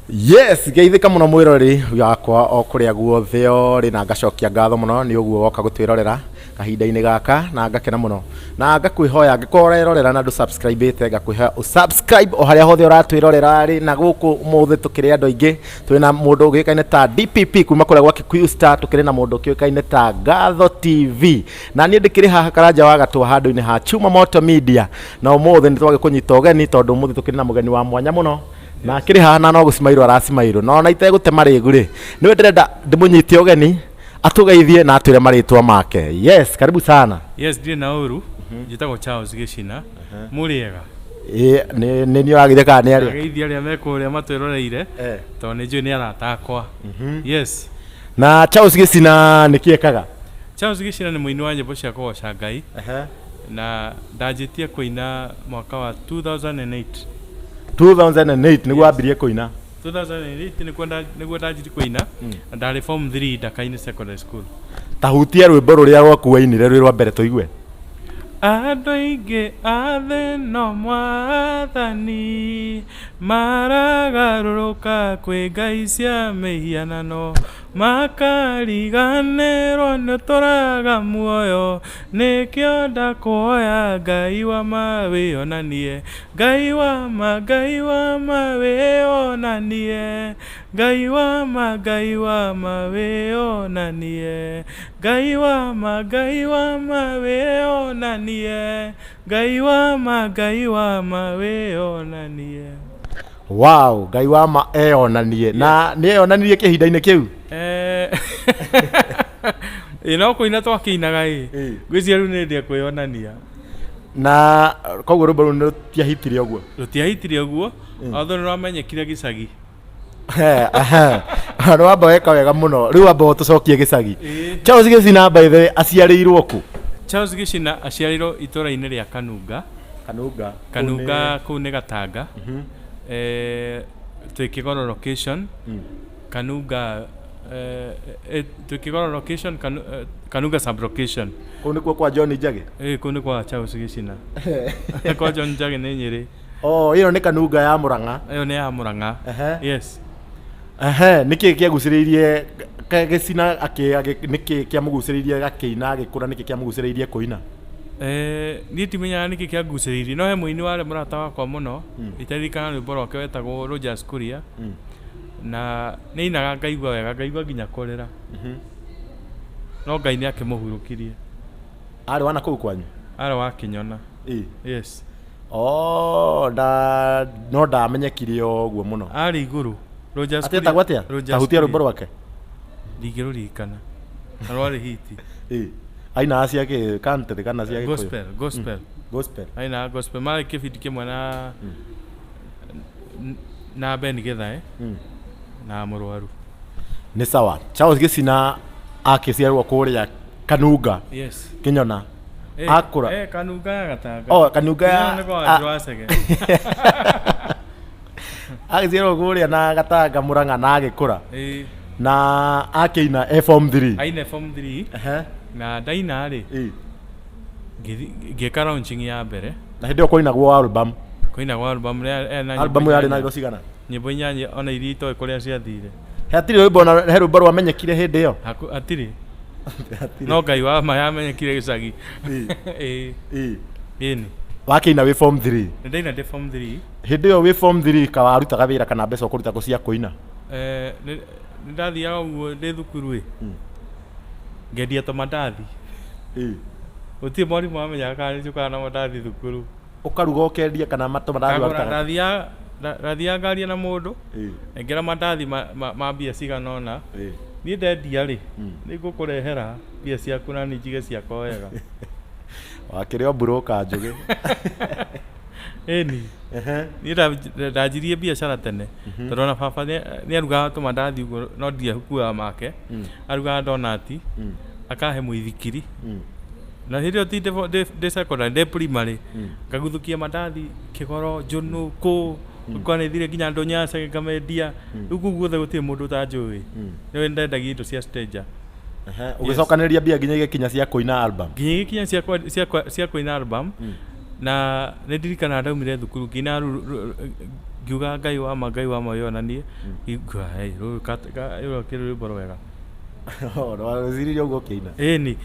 Yes, geithĩka mũno mwĩroreri wakwa o kũrĩa guothe ũrĩ, na ngacokia ngatho mũno nĩ ũguo woka gũtwĩrorera kahinda-inĩ gaka, na ngakena mũno na ngakwĩhoya angĩkorwo ũrerorera na ndũ subscribe-ĩte, ngakwĩhoya ũ subscribe o harĩa hothe ũratwĩrorera rĩ. Na gũkũ ũmũthĩ tũkĩrĩ andũ aingĩ, twĩna mũndũ ũgĩũkaine ta DPP kuma kũrĩa gwa Kikuyu Star, tũkĩrĩ na mũndũ ũkĩũkaine ta Ngatho TV, na niĩ ndĩkĩrĩ haha Karanja wa Gatwa handũ-inĩ ha Chuma Moto Media. Na ũmũthĩ nĩ twagĩkũnyita ũgeni tondũ ũmũthĩ tũkĩrĩ na mũgeni wa mwanya mũno, na akĩrĩ haha na no gũcimairwo aracimairwo, na ona itegũte marĩgu rĩ, nĩwe ndĩrenda ndĩmũnyite ũgeni atũgeithie na atwĩre marĩtwa make. Yes, karibu sana. Yes, ndirĩ na ũru. Njĩtagwo Charles Gĩcina. Mũrĩega? Ĩ, nĩ niĩ ũrageithia kana nĩ arĩa? Ndageithia arĩa me kũrĩa matwĩroreire, tondũ nĩ njũĩ nĩ arata akwa. Yes. Na Charles Gĩcina nĩkĩ ekaga? Charles Gĩcina nĩ mũini wa nyĩmbo cia kũgoca Ngai, na ndanjĩtie kũina mwaka wa 2008. 2008 nĩguo wambirie kũina? 2008 nĩguo ndanjirie kũina, na ndarĩ form 3 Ndaka-inĩ Secondary School. Ta hutia rwĩmbo rũrĩa rwaku wainire rwĩ rwa mbere tũigue. Andũ aingĩ a thĩ no mwathani maragarũrũka kwĩ ngai cia mĩhianano, makariganĩrwo nĩ ũtũraga muoyo, nĩkĩo ndakuoya Ngai wa ma wĩonanie, Ngai wa ma, Ngai wa ma wĩonanie, Ngai wa ma, Ngai wa ma wĩonanie, Ngai wa ma, Ngai wa ma wĩonanie, Ngai wa ma, Ngai wa ma wĩonanie. Wow, Ngai wa ma eyonanie. Na nĩ eyonanirie kĩhinda-inĩ kĩu? Ĩ, no kũina twakĩinaga ĩ. Ngwĩciria rĩu nĩ hĩndĩ ekwĩyonania. Na koguo rwĩmbo rũu rũtiahitire ũguo? Rũtiahitire ũguo, although nĩ rwamenyekire gĩcagi. Nĩ wamba weka wega mũno. Rĩu wamba ũtũcokie gĩcagi. Charles Gĩcina, by the way, aciarĩirwo kũ? Charles Gĩcina aciarĩirwo itũũra-inĩ rĩa Kanunga. Kanunga. Kanunga kũu nĩ Gatanga. Twĩ Kĩgoro location. Kanunga, twĩ Kĩgoro location, Kanunga sub location. Kũu nĩkuo kwa John Njagi? Ĩĩ, kũu nĩ kwa Charles Gĩcina. Kwa John Njagi nĩ Nyĩrĩ. Oh, ĩyo nĩ Kanunga ya Mũrang'a. Ĩyo nĩ ya Mũrang'a. Yes. Ehe, nĩkĩ kĩagucĩrĩirie Gĩcina nĩkĩ kĩamũgucĩrĩirie akĩina agĩkũra, nĩkĩ kĩamũgucĩrĩirie kũina? Niĩ ndimenyaga nĩkĩ kĩangucĩrĩirie, no he mũini warĩ mũrata wakwa mũno, itaririkana rwĩmbo rwake wetagwo Rogers Kuria, na nĩ ainaga ngaigua wega, ngaigua nginya kũrĩra. No Ngai nĩ akĩmũhurũkirie. Arĩ wa nakũu kwanyu? Arĩ wa Kĩnyona. Yes. Oh, na no ndamenyekire ũguo mũno. Arĩ igũrũ. Rogers Atĩ etagwo atĩa? Rogers Tahutia rwĩmbo Kuria. Rwake. Ndingĩrũririkana. Na rwarĩ hiti. Ĩ. Ainaga cia kĩ country kana cia Gĩkũyũ? Gospel, gospel. Gospel. Ainaga gospel. Marĩ kĩbindi kĩmwe na Ben Githae na mũrwaru. Nĩ sawa. Charles Gĩcina akĩciarwo kũrĩa Kanunga. Yes. Kĩnyona. Akũra. Kanunga ya Gatanga. Oh, Kanunga ya Kĩnyona nĩ kwa Wanjũ wa Chege. Agĩciarwo kũrĩa na Gatanga Mũrang'a na agĩkũra. Ĩĩ. Na akĩina e form 3. Aine form 3. Na ndaina rĩ, ngĩka launching ya mbere. Na hĩndĩ ĩyo kwainagwo album? Kwainagwo album na nyĩmbo Album yarĩ na inyanya. indo cigana? Nyĩmbo inyanya ona iria itoĩ kũrĩa ciathire. Hatirĩ rwĩmbo ona he rwĩmbo rwamenyekire hĩndĩ ĩyo? Hatirĩ. No Ngai wa ma yamenyekire gĩcagi. Ĩĩ. Ĩni. Wakĩina wĩ form 3? Nĩ ndaina ndĩ form 3. Hĩndĩ ĩyo wĩ form 3 ka warutaga wĩra kana mbeca ũkũruta kũ cia kũina? Nĩ ndathiaga ũguo ndĩ thukuru ĩ, ngendia tũmandathi. Gũtirĩ mwarimũ wamenyaga kana nĩ njũkaga na mandathi thukuru. Ũkaruga ũkendia kana tũmandathi Ngagũra, warutaga? Ndathiaga ngaria na mũndũ, nengera mandathi ma mbia cigana ũna, niĩ ndendia rĩ, nĩ ngũkũrehera mbia ciaku na niĩ njige ciakwa wega. Wakĩrĩ o mburũka njũgĩ. Ĩni. Niĩ ndanjirie biacara tene, tondũ ona baba nĩ arugaga tũmandathi ũguo no ndiakuaga make, arugaga donati, akahe mũithikiri, na hĩndĩ ĩyo ti ndĩ secondary, ndĩ primary, ngaguthũkia mandathi Kĩgoro, Njũnũ, kũ, ngakora nĩ thire nginya Ndũnyacege ngamendia, rĩu kũu guothe gũtirĩ mũndũ ũtanjũĩ, nĩ ndendagia indo cia stranger. Ũgĩcokanĩrĩria mbia nginya igĩkinya cia kũina album? Nginya igĩkinya cia kũina album, na nĩ ndirikanaga ndaumire thukuru ngĩina Ngiuga Ngai wa ma, Ngai wa ma wĩonanie. Ngĩigua, "Hey, rũrũ kĩrĩ rwĩmbo rwega." Weciririe ũguo ũkĩina? Ĩni.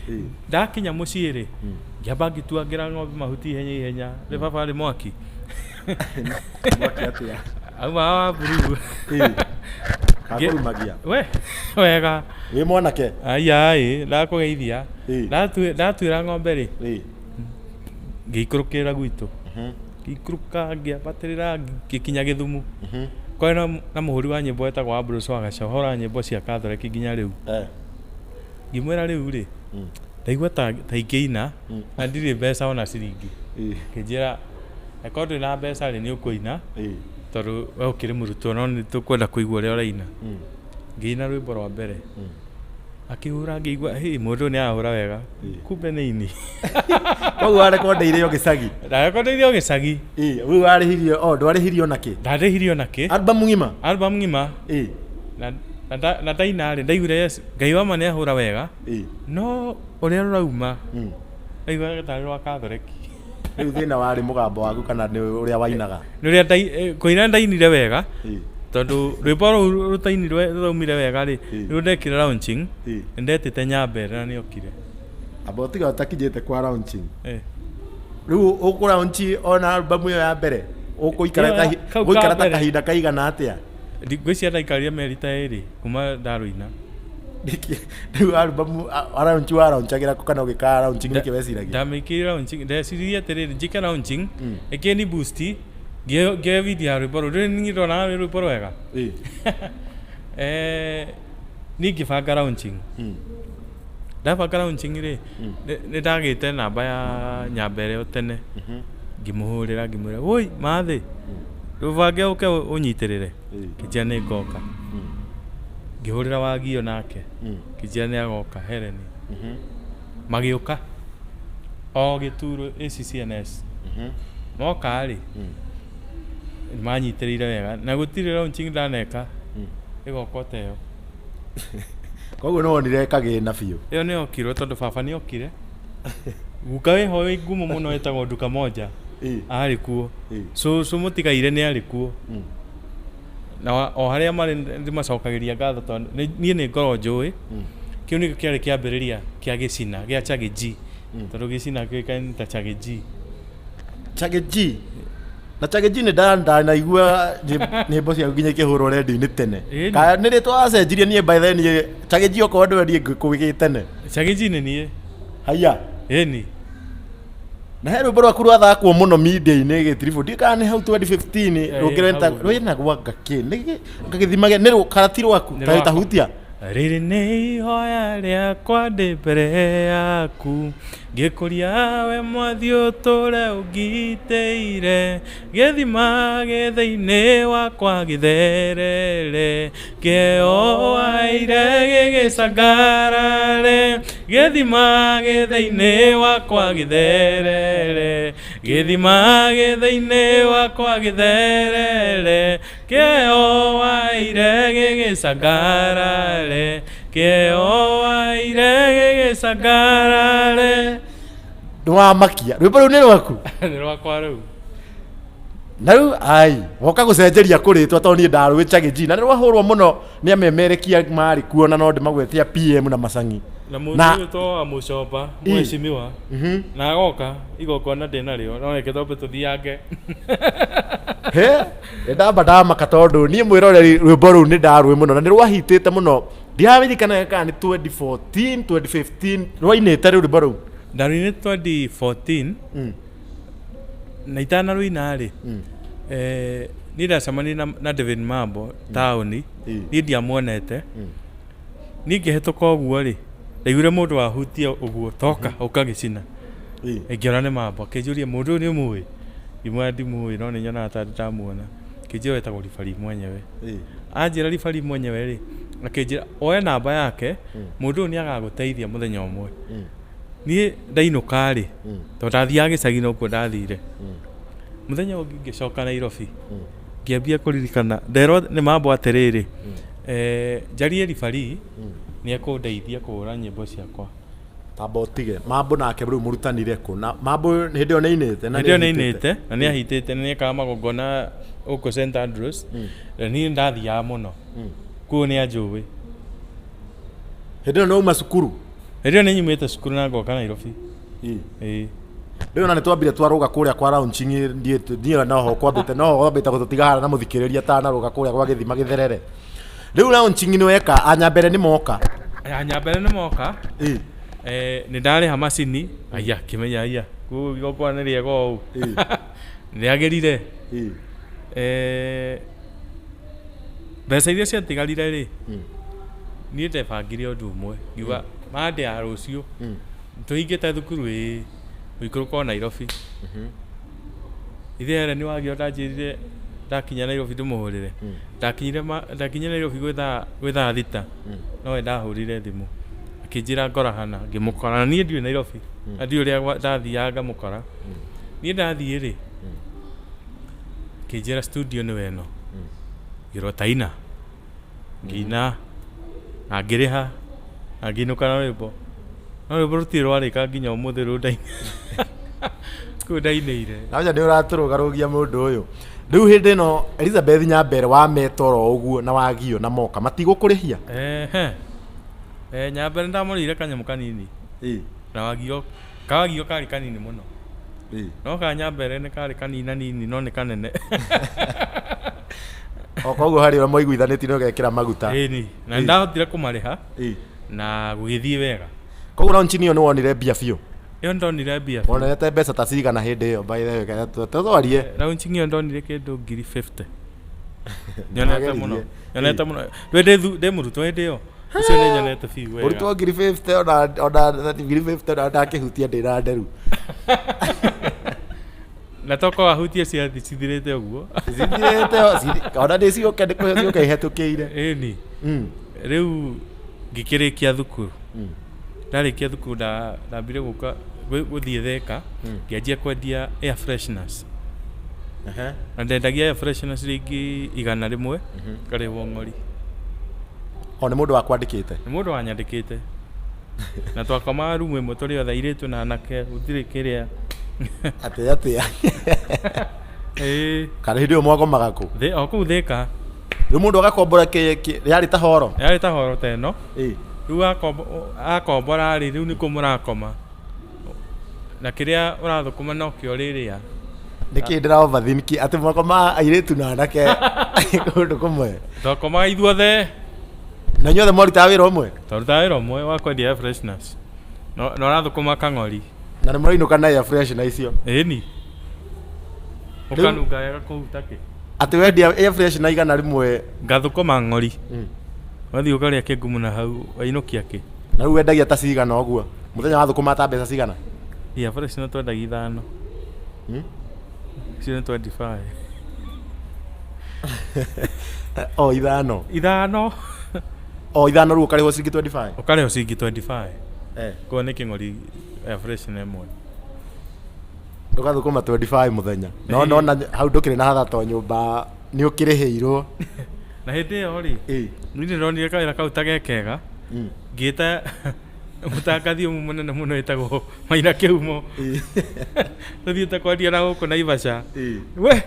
Ndakinya mũciĩ rĩ, ngĩamba ngĩtuangĩra ng'ombe mahuti ihenya ihenya. Rĩ baba arĩ mwaki. Mwaki atĩa? Auma wa mburuu. Kakũrumagia? We, wega. Wĩ mwanake? Aya ĩ, ndakũgeithia. Ndatuĩra ng'ombe rĩ, ngĩikũrũkĩrĩra gwitũ. Ngĩikũrũka ngĩambatĩrĩra ngĩkinya Gĩthumu. Kwarĩ na mũhũri wa nyĩmbo wetagwo Ambrose Wagaca, ũhũraga nyĩmbo cia Catholic nginya rĩu. Ngĩmwĩra rĩu rĩ, ndaigua ta ingĩina na ndirĩ mbeca ona ciringi. Akĩnjĩra angĩkorwo ndũrĩ na mbeca rĩ, nĩ ũkũina tondũ we ũkĩrĩ mũrutwo no nĩ tũkwenda kũigua ũrĩa ũraina. Ngĩina rwĩmbo rwa mbere. Akĩhũra ngĩigua, hĩ, mũndũ ũyũ nĩ arahũra wega. Kumbe nĩ ini. Koguo warekondeire o gĩcagi? Ndarekondeire o gĩcagi. Rĩu warĩhirio, o ndwarĩhirio ona kĩ? Ndarĩhirio ona kĩ. Album ng'ima? Album ng'ima. Na ndaina rĩ, ndaiguire yes, Ngai wa ma nĩ ahũra wega. No ũrĩa rũrauma, ndaigua tarĩ rwa Catholic. Rĩu thĩna warĩ mũgambo waku kana nĩ ũrĩa wainaga? Nĩ ũrĩa kũina ndainire wega, tondũ rwĩmbo rũu rũtainirwe rũraumire wega rĩ, rĩu ndekire launching, nĩ ndetĩte Nyambere na nĩ okire. Amba ũtiga ũtakinyĩte kwa launching. Rĩu ũkũ launch ona album ĩyo ya mbere, ũgũikara ta kahinda kaigana atĩa? Ngwĩciria ndaikarire mĩeri ta 2 kuma ndarũina. Rĩu album launch wa launchagĩra kũ kana ũgĩka launching nĩkĩ weciragia? Ndamĩkĩire launching, ndeciririe atĩrĩrĩ, njĩke launching, ĩkĩni boost, ngĩoe video ya rwĩmbo rũu. Ndũrĩ niĩ ndonaga rwĩ rwĩmbo rwega. Niĩ ngĩbanga launching. Ndabanga launching rĩ, nĩ ndagĩte namba ya Nyambere o tene. Ngĩmũhũrĩra ngĩmwĩra, woi mathĩ, ũbange ũke ũnyitĩrĩre. Kĩnjĩra nĩ ngoka. Ngĩhũrĩra Wagio nake, kĩnjĩra nĩ agoka Helen. Magĩũka o Gĩturo ACCNS. Moka rĩ, manyitĩrĩire wega na gũtirĩ launching ndaneka ĩgoka ta ĩyo. Koguo nĩ wonire kagĩna biũ? Ĩyo nĩ yokirwo tondũ baba nĩ okire. Guka wĩho wĩ ngumo mũno wĩtagwo Nduka Moja arĩ kuo. Cũcũ mũtigaire nĩ arĩ kuo. Na o harĩa marĩ ndĩmacokagĩria ngatho tondũ niĩ nĩ ngorwo njũĩ. Kĩu nĩkĩo kĩarĩ kĩambĩrĩria kĩa gĩcina gĩa Chage G. Tondũ gĩcina kĩũĩkaine ta Chage G. Chage G. Na Chage G nĩ ndanaigua nyĩmbo ciaku nginya ikĩhũrwo redio-inĩ tene. Kana nĩ rĩtwa wacenjirie? Niĩ by then niĩ Chage G okorwo ndĩwe niĩ ngĩkũgĩ tene. Chage G nĩ niĩ. Haiya. Ĩni. Na he rwĩmbo rwaku rwathakwo mũno media-inĩ gĩtiribũ, ndiũĩ kana nĩ hau 2015, rũngĩ rwĩnagwo anga kĩ, nĩ gĩthima nĩ kana ti rwaku ta hutia? Rĩrĩ nĩ ihoya rĩakwa ndĩ mbere yaku, ngĩkũria we mwathi ũtũre ũngitĩire, gĩthima gĩ thĩinĩ wakwa gĩtherere, kĩo waire gĩgĩcangarare, gĩthima gĩ thĩinĩ wakwa gĩtherere, gĩthima gĩ thĩinĩ wakwa gĩtherere, kĩo waire gĩgĩcangarare, kĩo waire gĩgĩcangarare. Nĩwamakia. Rwĩmbo rũu nĩ rwaku? Nĩ rwakwa rũu. Na rĩu ai woka gũcenjeria kũrĩtwa tondũ niĩ ndarũĩ Chage G na nĩ rwahũrwo mũno nĩ amemerekia marĩ kuo na no ndĩmagwetia PM na Macangi. Na mũndũ ũyũ to wa Mũcomba, mheshimiwa, na agoka igongona ndĩ narĩo, no reke twambe tũthiange. He, ndamba ndamaka tondũ niĩ mwĩroreri rwĩmbo rũu nĩ ndarũĩ mũno na nĩ rwahitĩte mũno. Ndiraririkana kana nĩ 2014, 2015 rwainĩte rĩu rwĩmbo rũu. Ndarũinĩte 2014 na itanarũina rĩ, niĩ ndacemanirie na David Mambo taũni, niĩ ndiamuonete. Niĩ ngĩhĩtũka ũguo rĩ, ndaiguire mũndũ wahutia ũguo, toka ũka gĩcina. Ngĩona nĩ Mambo, akĩnjũria mũndũ ũyũ nĩ ũmũĩ? Ngĩmwĩra ndimũĩ no nĩ nyonaga ta ndamuona. Akĩnjĩra wetagwo Ribari mwenyewe. Anjĩra Ribari mwenyewe rĩ, akĩnjĩra oe namba yake, mũndũ ũyũ nĩ agagũteithia mũthenya ũmwe. Niĩ ndainũka rĩ, tondũ ndathiaga gĩcagi nokuo ndathire. Mũthenya ũngĩ ngĩcoka Nairobi, ngĩambia kũririkana, nderwo nĩ Mambo atĩrĩrĩ, njarie Ribari, nĩ ekũndeithia kũhũra nyĩmbo ciakwa. Tamba ũtige Mambo nake rĩu mũrutanire kũ? Na Mambo hĩndĩ ĩyo nĩ ainĩte na Hĩndĩ ĩyo nĩ ainĩte na nĩ ahitĩte na nĩ ekaga magongona Gũkũ St Andrews na niĩ ndathiaga mũno kuo, nĩ anjũĩ. Hĩndĩ ĩyo nĩ wauma cukuru? Hĩndĩ ĩyo nĩ nyumĩte cukuru na ngoka Nairobi, ĩĩ. Rĩu ona nĩ twambire twarũga kũrĩa kwa launching, niĩ noho kwambĩte, noho kwambĩte gũtũtiga hara na mũthikĩrĩria tanarũga kũrĩa gwa gĩthima gĩtherere. Rĩu launching nĩ weka, anyambere nĩ moka? Anyambere nĩ moka. Nĩ ndarĩha macini, aya kĩmenya aya kũu igongona nĩ rĩega ũũ, nĩ rĩagĩrire. Mbeca iria ciatigarire rĩ, niĩ ndebangire ũndũ ũmwe, ngiuga Monday ya rũciũ tũhingĩte thukuru, ĩĩ, gũikũrũka o Nairobi. Ithe Helen wagio ndanjĩrire ndakinya Nairobi ndĩmũhũrĩre. Ndakinyire ndakinyire Nairobi gwĩ thaa 6, nowe ndahũrire thimũ akĩnjĩra ngora hana, ngĩmũkora na niĩ ndiũĩ Nairobi na ndiũĩ ũrĩa ndathiaga ngamũkora. Niĩ ndathiĩ rĩ, akĩnjĩra studio nĩwe ĩno, ngĩrwo taina, ngĩina na ngĩrĩha na ngĩinũka na rwĩmbo, no rwĩmbo rũtirĩ rwarĩka nginya ũmũthĩ rũu kũu ndainĩire. Naja nĩ ũratũrũgarũgia mũndũ ũyũ. Rĩu hĩndĩ ĩno Elizabeth Nyambere wameta oro ũguo na wagio na moka, matigũkũrĩhia? Ehe. Nyambere ndamũrĩire kanyamũ kanini na wagio, kawagio karĩ kanini mũno, no ka Nyambere nĩ karĩ kanina nini no nĩ kanene. O koguo harĩ ũrĩa mwaiguithanĩtie nĩ ũgekĩra maguta. Ĩni, na nĩndahotire kũmarĩha na gũgĩthiĩ wega. Koguo launching ĩyo nĩ wonire mbia biũ? Ĩyo ndonire mbia. Wonete mbeca ta cigana hĩndĩ ĩyo, by the way? Tũtwarie. Launching ĩyo ndonire kĩndũ 50,000. Nyonete mũno, nyonete mũno. Ndĩ mũrutwo hĩndĩ ĩyo, icio nĩ nyonete biũ wega. Mũrutwo 50,000, ona 50,000 ona ndakĩhutia ndĩ na nderu. Na toko wahutie ciathi cithirĩte ũguo. Cithirĩte ona ndĩ ciũke, nĩ kũhe ciũke ihetũkĩire. Ĩni. Rĩu ngĩkĩrĩkia thukuru. Ndarĩkia thukuru ndambire gũka gũthiĩ Thika, ngĩanjia kwendia air fresheners. Na ndendagia air fresheners ciringi 100, ngarĩhwo ng'ori. O nĩ mũndũ wakwandĩkĩte? Nĩ mũndũ wanyandĩkĩte, na twakomaga rumu ĩmwe tũrĩ othe, airĩtu na anake, gũtirĩ kĩrĩa. Atĩa atĩa? Ĩĩ. Kana hĩndĩ ĩyo mwakomaga kũ? O kũu Thika. Rĩu mũndũ agakombora yarĩ ta horo? Yarĩ ta horo ta ĩno. Rĩu akombora rĩ, rĩu nĩkuo mũrakoma na kĩrĩa ũrathũkũma nokĩo rĩrĩa. Nĩkĩ ndĩra overthink atĩ mwakomaga airĩtu na anake kũndũ kũmwe? Twakomaga ithuothe. Na inyuothe mwarutaga wĩra ũmwe? Twarutaga wĩra ũmwe wa kwendia air fresheners, na ũrathũkũma kang'ori. Na nĩ mũrainũka na air freshener icio? Ĩni, ũkanunga wega kũu takĩ. Atĩ wendia air freshener 100? Ngathũkũma ng'ori, wathiĩ ũkarĩa kĩngumu na hau wainũkia kĩ. Na rĩu wendagia ta cigana ũguo mũthenya, wathũkũma ta mbeca cigana? Air freshener twendagia 5. Icio nĩ 25. O 5? 5. O 5, rĩu ũkarĩhwo ciringi 25? Ũkarĩhwo ciringi 25. Koguo nĩ kĩng'ori air freshener ĩmwe. Ũgathũkũma 25 mũthenya, no nona hau ndũkĩrĩ na hatha to nyũmba nĩ ũkĩrĩhĩirwo. Na hĩndĩ ĩyo rĩ, niĩ ndĩronire kawĩra kau ta ge kega, ngĩta mũtangathi ũmwe mũnene mũno wĩtagwo Maina Kĩhumo, tũthiĩte kwendia na gũkũ Naivasha. We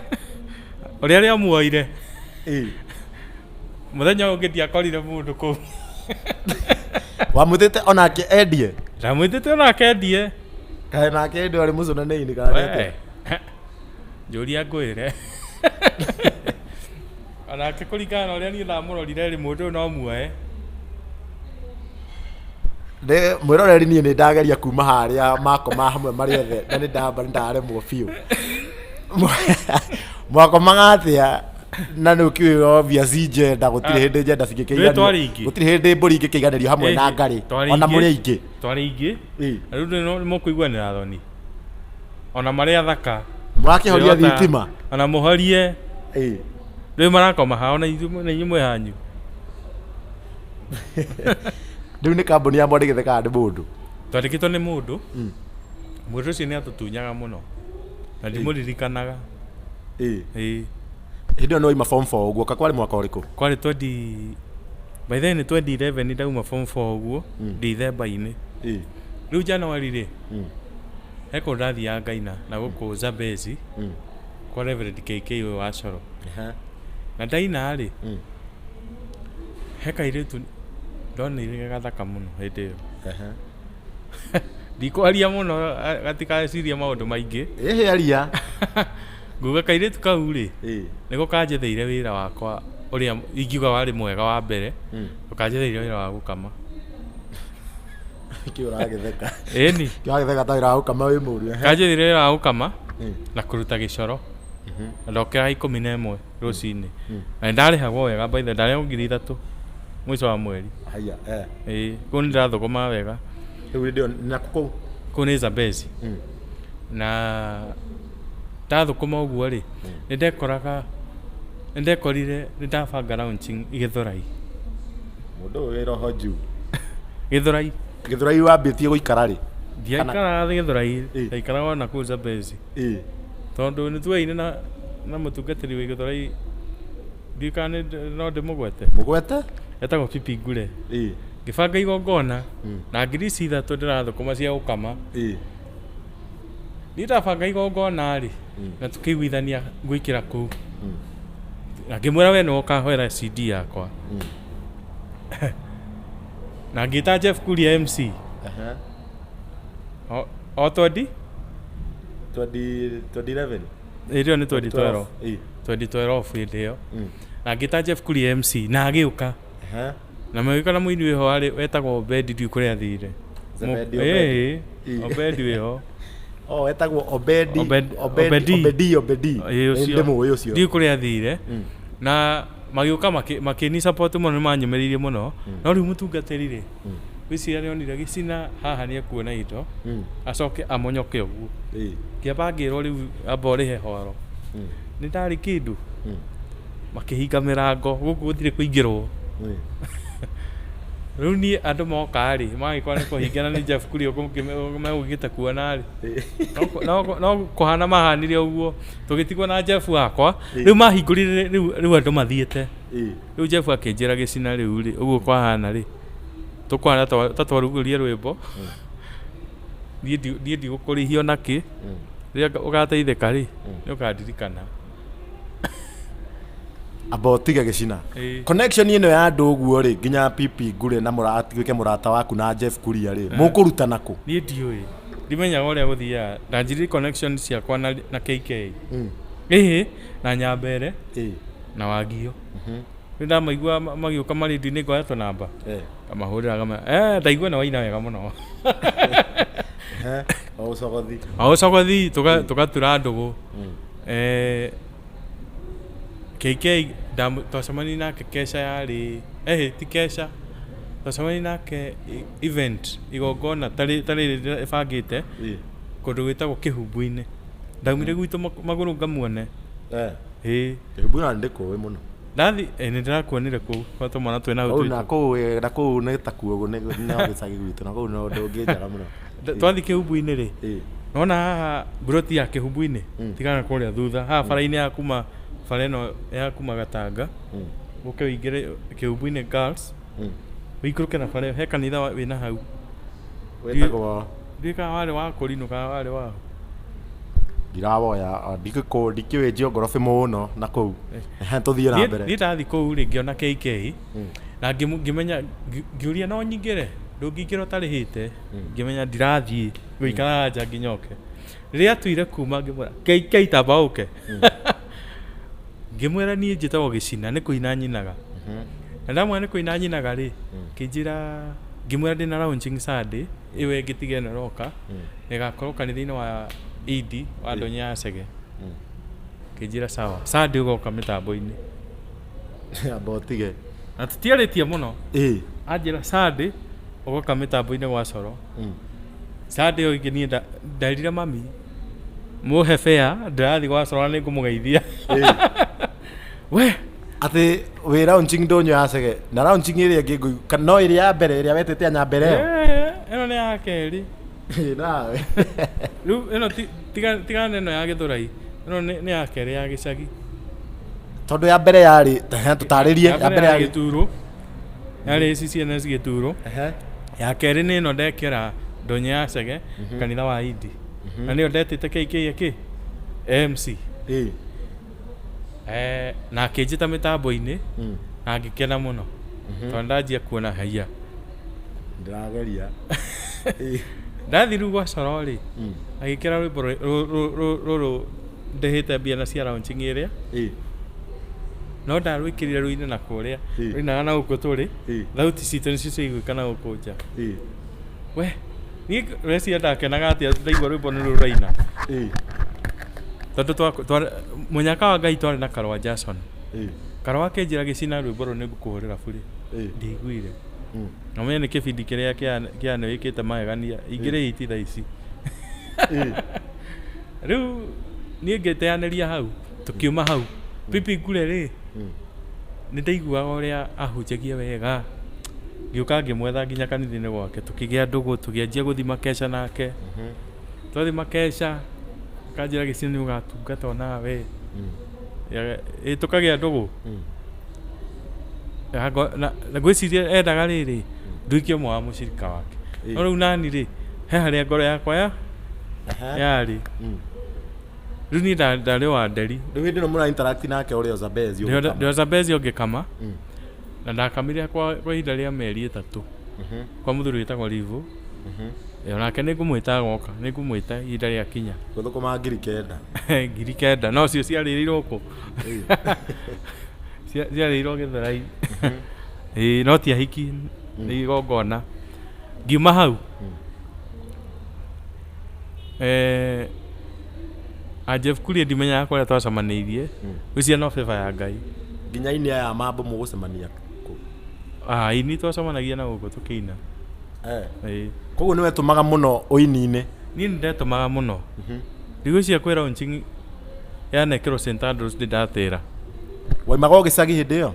ũrĩa rĩamuoire mũthenya ũyũ ũngĩ, ndiakorire mũndũ kũu. Wamwĩtĩte onake endie? Ndamwĩtĩte onake endie. Kaĩ nake hĩndĩ ĩyo arĩ mũcũnanĩi-inĩ kana nĩ atĩa? We, njũria ngwĩre, onake kũringana na ũrĩa niĩ ndamũrorire rĩ, mũndũ ũyũ no muoe. Nĩ mwĩroreri, niĩ nĩ ndageria kuma harĩa makoma hamwe marĩ othe na nĩ ndamba nĩ ndaremwo biũ. Mwakomaga atĩa na nĩ ũkiũĩ obvious njenda gũtirĩ hĩndĩ njenda Rĩu twarĩ aingĩ. Gũtirĩ hĩndĩ mbũri ingĩkĩiganĩrio hamwe na ngarĩ. Twarĩ Ona aingĩ. mũrĩ aingĩ. Twarĩ aingĩ. Na rĩu nĩ mũkũiguanĩra thoni ona marĩ athaka. Mũrakĩhoria Ndĩrota- thitima? Ona mũhorie. Rĩu marakoma hao na inyuĩ mwĩ hanyu. Rĩu nĩ kambuni ya mwandĩkĩte kana nĩ mũndũ? Twandĩkĩtwo nĩ mũndũ. Mũndũ ũcio nĩ atũtunyaga mũno na ndimũririkanaga. Ĩĩ. Hĩndĩ ĩyo nĩ waima form 4 ũguo, ka kwarĩ mwaka ũrĩkũ? Kwarĩ 20, by then nĩ 2011 ndauma form 4 ũguo, Ndithemba-inĩ. Rĩu January rĩ, he kũndũ ndathiaga ngaina na gũkũ Zambezi. Kwa Reverend KK ũyũ wa Coro. Na ndaina rĩ, he kairĩtu ndonire ge gathaka mũno hĩndĩ ĩyo. Ndikwaria mũno gatikecirie maũndũ maingĩ. Ĩhĩ aria. Nguga kairĩtu kau rĩ, nĩko kanjetheire wĩra wakwa ũrĩa ingiuga warĩ mwega wa mbere, kanjetheire wĩra wa gũkama. Kĩ ũragĩtheka? Ĩni. Kĩ ũragĩtheka ta wĩra wa gũkama wĩ mũru? Ehe. Kanjetheire wĩra wa gũkama na kũruta gĩcoro. Na ndokĩraga 11 rũcinĩ. Na nĩndarĩhagwo wega by the way, ndarĩhagwo 3000 mũico wa mweri. Haya, eh. Ĩĩ, kũu nĩndĩrathũkũmaga wega. Rĩu hĩndĩ ĩyo nakũ kũu? Kũu nĩ Zambezi. Na ndathũkũma ũguo rĩ, nĩndekoraga nĩndekorire nĩndabanga launching Gĩthũrai. Mũndũ ũyũ wĩ roho juu. Gĩthũrai. Gĩthũrai wambĩtie gũikara rĩ? Ndiaikaraga Gĩthũrai, ndaikaraga ona kũu Zambezi. Tondũ nĩtuoyaine na mũtungatĩri wĩ Gĩthũrai, ndiũĩ kana no ndĩmũgwete. Mũgwete? Etagwo Pipi Ngure. Ngĩbanga igongona na ngiri ici ithatũ ndĩrathũkũma cia gũkama. Niĩ ndabanga igongona rĩ, na tũkĩiguithania ngwĩkĩra kũu. Na ngĩmwĩra we nĩwe ũkahoera CD yakwa. Na ngĩta Jeff Kuria MC. O 20? 2011? Hĩndĩ ĩyo nĩ 2012. 2012 hĩndĩ ĩyo. Na ngĩta Jeff Kuria MC na agĩũka. Na magĩũka na mũini wĩho warĩ wetagwo Obedi ndiũĩ kũrĩa athire. Zebedi Obedi. Ĩĩ, Obedi wĩho. Oh, etagwo Obedi. Obedi. Obedi. Obedi, Obedi. Ĩĩ, ũcio. Ndĩmũĩ ũcio. Ndiũĩ kũrĩa athire. Na magĩũka makĩni support mũno nĩ manyũmĩrĩirie mũno. No rĩu mũtungatĩri rĩ, ngwĩciria nĩ onire gĩcina haha nĩ ekuona indo, acoke amonyoke ũguo. Ngĩamba ngĩrwo rĩu amba ũrĩhe horo. Nĩ ndarĩ kĩndũ. Makĩhinga mĩrango, gũkũ gũtirĩ kũingĩrwo. Rĩu niĩ andũ moka rĩ, magĩkora nĩ kũhingana nĩ Jeff Kuria megũkĩte kuona rĩ. No kũhana mahanire ũguo, tũgĩtigwo na Jeff wakwa. Rĩu mahingũrire rĩu andũ mathiĩte. Rĩu Jeff akĩnjĩra gĩcina rĩu rĩ, ũguo kwahana rĩ, tũkũhana ta twarugũria rwĩmbo. Niĩ ndigũkũrĩhia ona kĩ. Rĩrĩa ũgateithĩka rĩ, nĩ ũkandirikana. Amba ũtige gĩcina. Connection ĩno ya andũ ũguo rĩ, nginya Pipi Ngure na atuĩke mũrata waku na Jeff Kuria rĩ, mũkũrutana kũ? Niĩ ndiũĩ. Ndimenyaga ũrĩa gũthiaga. Ndanjirie connection ciakwa na KK. Ĩhĩ, na Nyambere na Wangio. Nĩ ndamaigua magĩũka marĩndio-inĩ ngoya tũnamba. Ngamahũrĩra ngamera, ndaigua nĩ waina wega mũno. O ũcogothi. O ũcogothi tũgatura ndũgũ. KK twacemanirie nake kesha yarĩ, ti kesha, twacemanirie nake event, igongona ta rĩrĩ ĩbangĩte kũndũ gwĩtagwo Kĩhumbu-inĩ. Ndaumire gwitũ magũrũ ngamuone. Ĩĩ. Kĩhumbu na ndĩkũĩ mũno. Ndathi, nĩ ndĩrakuonire kũu, kwa tũmwana twĩ na hau twitũ. Na kũu, na kũu nĩ ta kuo nĩ gĩcagi gwitũ, na kũu no ndũngĩnjaga mũno. Twathi Kĩhumbu-inĩ rĩ, nona haha mburoti ya Kĩhumbu-inĩ, tigana kũrĩa thutha, haha bara-inĩ ya kuma bara ĩno ya kuma Gatanga, ũke ũingĩre Kĩhumbu-inĩ Girls, ũikũrũke na bara ĩyo, he kanitha wĩna hau. Wĩtagwo? Ndiũĩ kana warĩ wa Kũrinũ kana warĩ wa? Ndirawoya, ndikĩũĩ geography mũno na kũu. Tũthiĩ na mbere. Niĩ ndathi kũu rĩ, ngĩona KK, na ngĩmenya, ngĩũria no nyingĩre, ndũngĩingĩra ũtarĩhĩte, ngĩmenya ndirathiĩ, ngũikara nja nginya oke. Rĩrĩa atuire kuma ngĩmwĩra, KK tamba ũke. Ngĩmwĩra niĩ njĩtagwo Gĩcina, nĩ kũina nyinaga. Na ndamwĩra nĩ kũina nyinaga rĩ, kĩnjĩra, ngĩmwĩra ndĩna launching Sunday, ĩyo ĩngĩ tiga ĩno ĩroka, ĩgakorwo kanitha-inĩ wa Idi wa Ndonyo ya Chege. Kĩnjĩra sawa, Sunday ũgoka mĩtambo-inĩ. Amba ũtige. Na tũtiarĩtie mũno. Anjĩra Sunday ũgoka mĩtambo-inĩ gwa Coro. Sunday ĩyo ĩngĩ niĩ nderire mami mũhe fare ndĩrathiĩ gwa Coro na nĩngũmũgeithia. We Atĩ wĩ launching Ndonyo ya Chege na launching ĩrĩa ĩngĩ no ĩrĩa ya mbere ĩrĩa wetĩte ya Nyambere ĩyo. Ĩno nĩ ya kerĩ. Nawe. Rĩu ĩno tiga ĩno ya Gĩthũrai. Ĩno nĩ ya kerĩ ya gĩcagi. Tondũ ya mbere yarĩ, tũtarĩrie, Ya mbere yarĩ Gĩturo. Yarĩ CCNS Gĩturo. Ya kerĩ nĩ ĩno ndekĩra Ndonyo ya Chege, kanitha wa Idi. Na nĩyo ndetĩte KK ĩkĩ? MC. Na akĩnjĩta mĩtambo-inĩ na ngĩkena mũno tondũ ndanjia kuona haiya. Ndĩrageria. Ndathiĩ rĩu gwa Coro rĩ, agĩkĩra rwĩmbo rũrũ ndĩhĩte mbia na cia launching ĩrĩa, no ndarwĩkĩrire rũine na kũrĩa, rũinaga na gũkũ tũrĩ, thauti citũ nĩcio ciaiguĩka na gũkũ nja. We niĩ reciria ndakenaga atĩa ndaigua rwĩmbo nĩ rũraina, tondũ mũnyaka wa Ngai twarĩ na Karũa Jackson. Karũa akĩnjĩra gĩcina rwĩmbo rũrũ nĩngũkũhũrĩra burĩ, ndiaiguire. Na ũmenye nĩ kĩbindi kĩrĩa kĩa wĩkĩte magegania ingĩrĩ hiti thaa ici. Rĩu niĩ ngĩteanĩria hau, tũkiuma hau. Pipi Ngure rĩ, nĩ ndaiguaga ũrĩa ahunjagia wega, ngĩũka ngĩmwetha nginya kanitha-inĩ gwake, tũkĩgĩa ndũgũ, tũkĩanjia gũthiĩ makeca nake. Twathiĩ makeca, akanjĩra gĩcigo nĩ ũgatungata onawe. Ĩ tũkagĩa ndũgũ. Na ngwĩciria endaga rĩrĩ nduĩke ũmwe wa mũcirika wake. No rĩu nani rĩ, he harĩa ngoro yakwa ya yarĩ. Rĩu niĩ ndarĩ wa Nderi. Rĩu hĩndĩ ĩno mũra interact nake ũrĩ o Zambezi ũgĩkama. Ndĩ o Zambezi ũngĩkama. Na ndakamire kwa ihinda rĩa mĩeri 3 kwa mũthuri wĩtagwo Livu. Onake nĩ ngũmwĩta agoka, nĩ ngũmwĩta ihinda rĩakinya. Gũthũkũma 9,000. 9,000, no cio ciarĩrĩirwo kũ? Ciarĩirwo Gĩthũrai. Ĩĩ, no ti ahiki, nĩ igongona. Ngiuma hau, a Jeff Kuria ndimenyaga kũrĩa twacemanĩirie, ngwĩciria no favor ya Ngai. Nginya aini aya a mambo mũgũcemania kũ? Aini twacemanagia na gũkũ tũkĩina. Koguo nĩ wetũmaga mũno ũini-inĩ? Niĩ nĩ ndetũmaga mũno. Ndigwĩciria kwĩ launching yanekĩrwo St Andrews ndĩ ndatĩra. Waimaga o gĩcagi hĩndĩ ĩyo?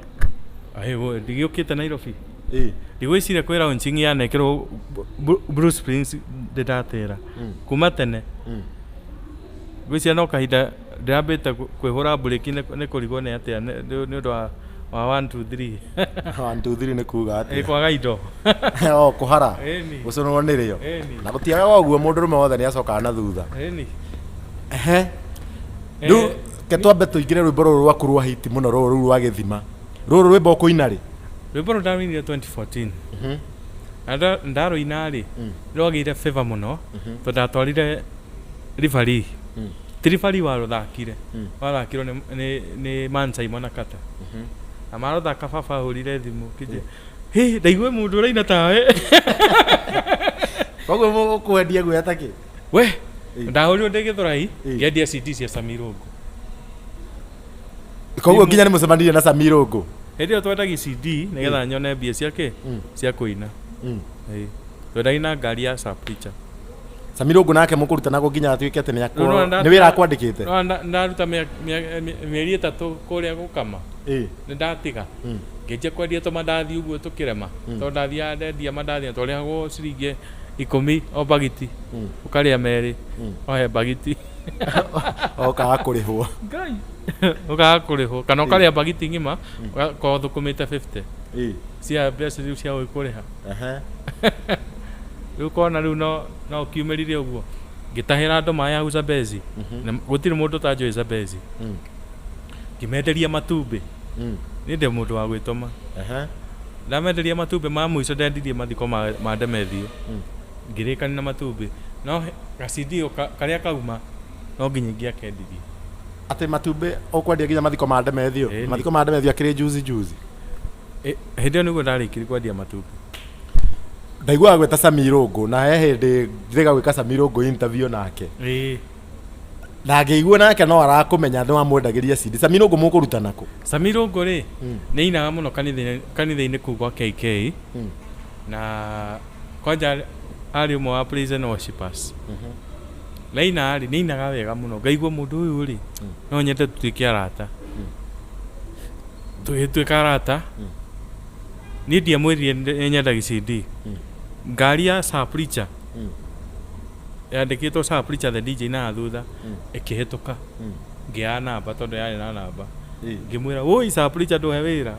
Ndigĩũkĩte Nairobi. Ndigwĩciria kwĩ launching yanekĩrwo Blue Springs ndĩ ndatĩra. Kuma tene. Ngwĩciria no kahinda ndĩrambĩte kwĩhũra mburĩki nĩ kũrigwo nĩ atĩa nĩ ũndũ wa 1 2 3. 1 2 3 nĩ kuga atĩa? Kwaga indo. O kũhara. Gũcũnwo nĩrĩo. Na gũtiagaga ũguo mũndũrũme wothe nĩ acokaga na thutha. Rĩu ke twambe tũingĩre rwĩmbo rũrũ rwaku rwa hiti mũno rũrũ rũu rwa gĩthima. Rũrũ rwĩmbo ũkũina rĩ? Rwĩmbo rũrũ ndarũinire 2014. Na ndarũina rĩ, rwagĩire favor mũno tondũ ndatwarire referee. Ti referee warũthakire, wathakirwo nĩ Man Simon Akata. Na marũthaka baba ahũrire thimũ kĩnjĩra, hĩ ndaigua mũndũ ũraina tawe. Koguo mũkwendia guoya ta kĩ? We, ndahũrirwo ndĩ Gĩthũrai, ngĩendia CD cia Sami Irũngũ. Koguo nginya nĩ mũcemanirie na Sami Irũngũ? Hĩndĩ ĩyo twendagia CD nĩgetha nyone mbia cia kĩ? Cia kũina. Twendagia na ngari ya Sapricha. Sami Irũngũ nake mũkũrutanago nginya atuĩke atĩ nĩ wĩra akwandĩkĩte? Ndaruta mĩeri 3 kũrĩa gũkama. Nĩ ndatiga. Ngĩanjia kwendia tũmandathi ũguo tũkĩrema. Tondũ ndathiaga ndendia mandathi na twarĩhagwo ciringi 10 o bagiti. Ũkarĩa merĩ ohe bagiti. Ũkaga kũrĩhwo. Ngai. Ũkaga kũrĩhwo kana ũkarĩa bagiti ng'ima ũgakorwo ũthũkũmĩte 50. Cia mbeca rĩu cia gũkũrĩha. Rĩu ũkona rĩu no ũkiumĩrire ũguo. Ngĩtahĩra andũ maĩ hau Zambezi. Na gũtirĩ mũndũ ũtanjũĩ Zambezi. Ngĩmenderia matumbĩ. Niĩ ndĩ mũndũ wa gwĩtũma. Ndamenderia matumbĩ ma mũico ndendirie mathiko ma Ndemethio. Ngĩrĩkania na matumbĩ. No gacindi karĩa kauma no nginya ingĩakendirie. Atĩ matumbĩ ũkwendia nginya mathiko ma Ndemethio? Mathiko ma Ndemethio akĩrĩ juzi juzi. Hĩndĩ ĩyo nĩguo ndarĩkirie kwendia matumbĩ. Ndaiguaga gwĩta Sami Irũngũ na he hĩndĩ njĩrĩga gwĩka Sami Irũngũ interview nake. Na ngĩigua nake no arakũmenya nĩ wamwendagĩria CD. Sami Irũngũ mũkũrutana kũ? Sami Irũngũ rĩ, nĩ ainaga mũno kanitha-inĩ kũu gwa KK. Na kwanja arĩ ũmwe wa praise and worshipers. Na aina rĩ, nĩ ainaga wega mũno. Ngaigua mũndũ ũyũ rĩ, no nyende tũtuĩke arata. Tũgĩtuĩka arata. Niĩ ndiamwĩrire nĩ nyendagia CD. Ngari ya Sir Preacher, yandĩkĩtwo Sir Preacher the DJ na thutha, ĩkĩhĩtũka. Ngĩoya namba tondũ yarĩ na namba. Ngĩmwĩra, woi Sir Preacher ndũhe wĩra.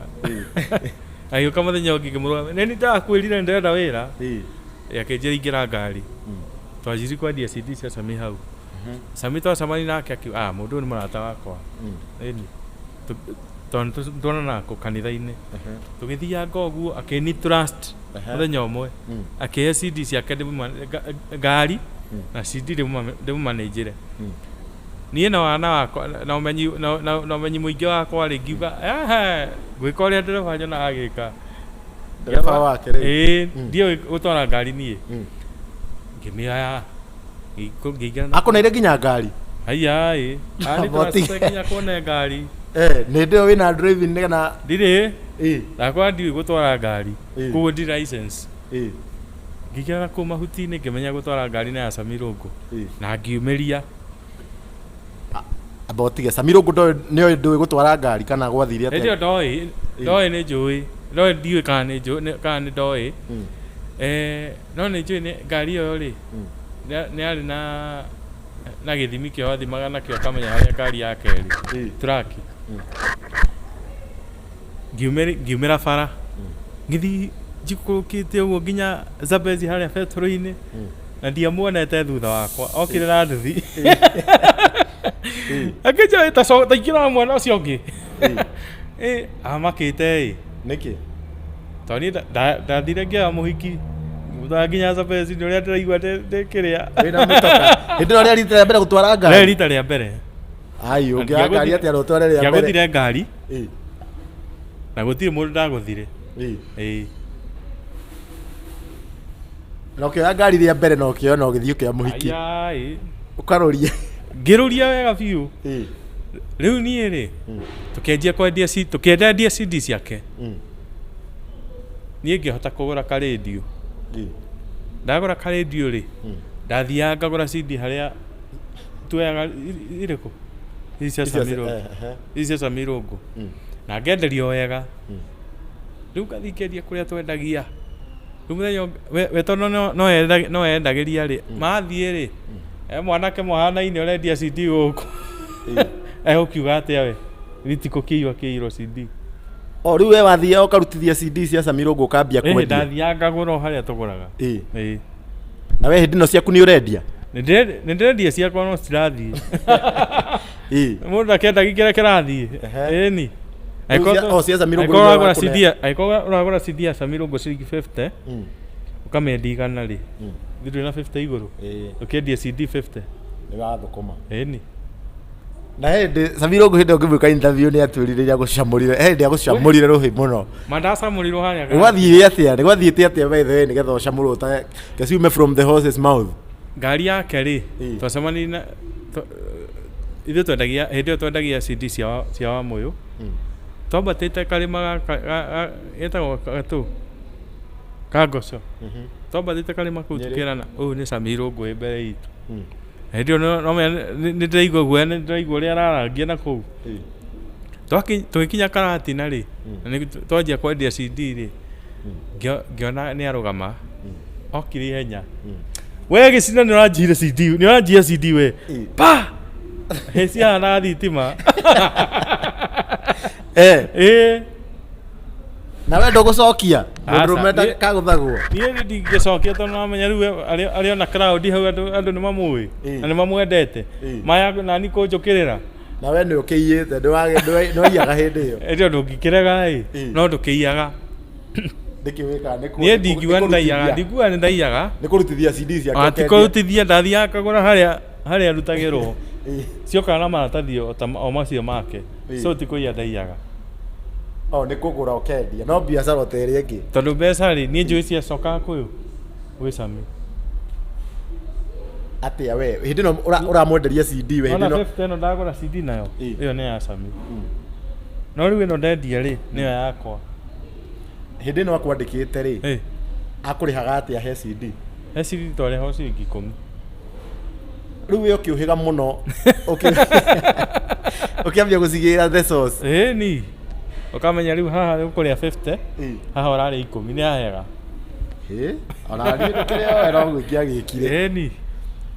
Agĩũka mũthenya ũngĩ ngĩmũrũgamia, nĩ ndakwĩrire ndĩrenda wĩra. Akĩnjĩra ingĩra ngari. Twanjirie kwendia CD cia Sami hau. Sami twacemania nake akiuga, ah, mũndũ ũyũ nĩ mũrata wakwa. Ĩni. Tondũ tuonanaga kũ kanitha-inĩ. Tũgĩthianga ũguo akĩni trust mũthenya ũmwe. Akĩhe CD ciake ngari na CD ndĩmũmanĩnjĩre. Niĩ na wana wakwa na ũmenyi na ũmenyi mũingĩ wakwa rĩ, ngiuga ehe, ngwĩka ũrĩa ndereba nyonaga agĩka. Ndereba wake rĩu? Ĩĩ, ndiũĩ gũtwara ngari niĩ. Ngĩmĩoya, ngĩingĩra na Akũneire nginya ngari? Haiya ĩ. Ani Boti. tũracete nginya kuone ngari. Eh, nĩ ndĩyo wĩna driving nĩ kana Ndirĩ. Ĩ. Ndakwa ndiũĩ gũtwara ngari. Ĩ. Koguo ndirĩ license. Ĩ. Ngĩingĩra na kũu mahuti-inĩ ngĩmenya gũtwara ngari na ya Sami Rũngũ. Ĩ. Na ngiumĩria. Amba ũtige Sami Rũngũ ndoĩ nĩoĩ ndũĩ gũtwara ngari kana gwathire atĩa? Hĩndĩ ĩyo ndoĩ, ndoĩ nĩ njũĩ. Ndoĩ ndiũĩ kana nĩ njũĩ kana nĩ ndoĩ. Eh, no nĩ njũĩ nĩ ngari ĩyo rĩ, nĩ yarĩ na na gĩthimi kĩo athimaga nakĩo akamenya harĩa ngari yake ĩrĩ. Truck. Ngiumĩra bara. Ngĩthiĩ njikũrũkĩte ũguo nginya Zambezi harĩa betũrũ-inĩ. Na ndiamuonete thutha wakwa. Okire na nduthi. Akĩnjĩra ta ingĩra na mwana ũcio ũngĩ. Ĩ, amakĩte ĩ. Nĩkĩ? Tondũ niĩ ndathire ngĩoya mũhiki. Ngĩmũtwara nginya Zambezi nĩ ũrĩa ndĩraigua ndĩ kĩrĩa. Wĩna mũtoka. Hĩndĩ ĩyo rĩa rita rĩa mbere gũtwara ngari? Rĩa rita rĩa mbere. Ai, ũngĩoya ngari atĩa na ũtware rĩa mbere? Ndiagũthire ngari. Ĩ. Na gũtirĩ mũndũ ndagũthire. Ĩ. Ĩ. Na ũkĩoya ngari rĩa mbere na ũkĩoya na ũgĩthiĩ ũkĩoya mũhiki. Aya, ĩ. Ũkarũria. Ngĩrũria wega biũ. Ĩ. Rĩu niĩ rĩ, tũkĩanjia kwendia C, tũkĩendia CD ciake. Niĩ ngĩhota kũgũra karendio. Ndagũra karendio rĩ, ndathiaga ngagũra CD harĩa tuoyaga irĩkũ? Ici cia Sami Rũngũ. Ici cia Sami Rũngũ. Na ngenderio wega. Rĩu ngathiĩ ngendia kũrĩa twendagia. Rĩu mũthenya ũngĩ, we tondũ no endagĩria rĩ, mathiĩ rĩ, he mwanake mũhanaine ũrendia CD gũkũ. Egũkiuga atĩa we? Ritikũ kĩiywo kĩirwo CD. O rĩu we wathiaga ũkarutithia CD cia Sami Rũngũ ũkambia Ĩĩ, kwendia? ndathiaga ngagũra o harĩa tũgũraga. Ĩĩ. Ĩĩ. Na we hĩndĩ ĩno ciaku nĩ ũrendia? Nĩ ndĩrendia ciakwa no citirathiĩ. Ĩĩ. Mũndũ ndakĩendagia kĩrĩa kĩrathiĩ. Ĩni. Rĩu o cia Sami Rũngũ Angĩkorwo nĩwe ũragũra wakũne. CD angĩkorwo ũragũra CD ya Sami Rũngũ ciringi 50, ũkamĩendia igana rĩ, ndũrĩ na 50 igũrũ? Ĩĩ. Ũkĩendia CD 50. Nĩ wathũkũma. Ĩni. Na hĩndĩ Sami Rũngũ hĩndĩ ĩyo ngĩmwĩka interview nĩ atwĩrire nĩ agũcamũrire, he hĩndĩ agũcamũrire rũhĩ mũno. Ma ndacamũrirwo harĩa Nĩ gwathiire atĩa? Nĩ gwathiĩte atĩa by the way nĩgetha ũcamũrwo ta ciume from the horse's mouth? Ngari yake rĩ, twacemanirie na ithuĩ twendagia hĩndĩ ĩyo twendagia CD cia Wamũyũ. Twambatĩte karĩma gaka getagwo gatũ ka Ngoco. Twambatĩte karĩma kau tũkĩrana ũyũ nĩ Sami Rũngũ wĩ mbere itũ. Hĩndĩ ĩyo no menya nĩ ndĩraigua guoya nĩ ndĩraigua ũrĩa ararangia na kũu. Tũgĩkinya Karatina rĩ, na nĩ twanjia kwendia CD rĩ, ngĩona nĩ arũgama, okire ihenya. We gĩcina nĩ ũranjiyire CD, nĩ ũranjiya CD we. Pa! Hĩ cihanaga thitima. Eh. Ĩĩ. Na we ndũgũcokia? Mũndũrũme Aca, niĩ- ndakagũthagwo. Niĩ nĩ ndingĩcokia tondũ namenya rĩu arĩ ona crowd hau andũ nĩ mamũĩ na nĩ mamwendete. Maya nani kũnjũkĩrĩra. Na we nĩ ũkĩiyĩte, nĩ waiyaga hĩndĩ ĩyo. Hĩndĩ ĩyo ndũngĩkĩrega ĩ, no ndũkĩiyaga. Nĩkĩ wĩkaga? Nĩ Niĩ ndingiuga nĩ ndaiyaga, ndingiuga nĩ ndaiyaga. Nĩ kũrutithia CD ciake Ah, ti ũkendia. kũrutithia, ndathiaga ngagũra harĩa arutagĩrwo. Ciokaga na maratathi o ta o macio make. So ti kũiya ndaiyaga. O nĩ kũgũra ũkendia, no biacara o ta ĩrĩa ĩngĩ. Tondũ mbeca rĩ, niĩ njũĩ ciacokaga kũyũ, gwĩ Sami. Atĩa we? Hĩndĩ ĩno ũramwenderia CD we hĩndĩ Ona ĩno. 50 ĩno ndagũra CD nayo, ĩyo nĩ ya Sami. No rĩu ĩno ndendia rĩ, nĩyo yakwa. Hĩndĩ ĩno akwandĩkĩte rĩ, akũrĩhaga atĩa he CD? He CD twarĩhagwo ciringi ikũmi. Rĩu we ũkĩũhĩga mũno, ũkĩambia gũcigĩra the source. Ĩni. Ũkamenya rĩu haha ũkũrĩa 50, haha ũrarĩa ikũmi, nĩ hahega. Ĩ, ona niĩ ndĩkĩrĩ o wega ũguo ingĩagĩkire. Ĩni.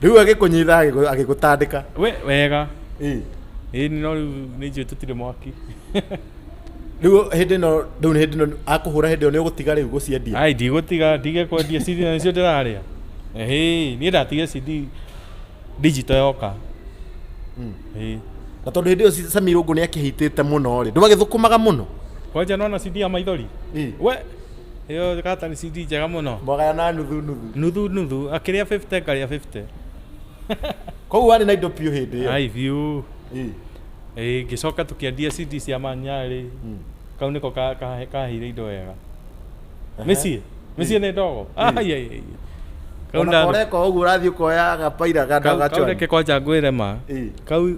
Rĩu agĩkũnyita agĩgũtandĩka. We, wega. Ĩni, no rĩu nĩ njũĩ tũtirĩ mwaki. Rĩu hĩndĩ ĩno, rĩu hĩndĩ ĩno akũhũra hĩndĩ ĩyo nĩ ũgũtiga rĩu gũciendia? Ai, ndigũtiga, ndige kwendia CD na nĩcio ndĩrarĩa. Ĩhĩ, niĩ ndatigire CD Digital yoka. Ĩĩ. Na tondũ hĩndĩ ĩyo Sammy Irũngũ nĩ akĩhitĩte mũno rĩ, ndwagĩthũkũmaga mũno? Kwanja nona CD ya maithori? Ĩĩ. We ĩyo gata nĩ CD njega mũno. Mwagayana nuthu nuthu. Nuthu nuthu, akĩrĩa 50 ngarĩa 50. Koguo warĩ na indo piũ hĩndĩ ĩyo. Ai biũ. Ĩĩ. Ĩĩ, ngĩcoka tũkĩendia CD cia Manyarĩ. Kau nĩko kaheire indo wega. Mĩciĩ mĩciĩ nĩ ndogo. Ai ai ai. Kau Ona nda- ũreka ũguo ũrathiĩ ũkoya gapaira kau kau gacwani. reke kwanja ngwĩre ma. Ĩĩ. Kau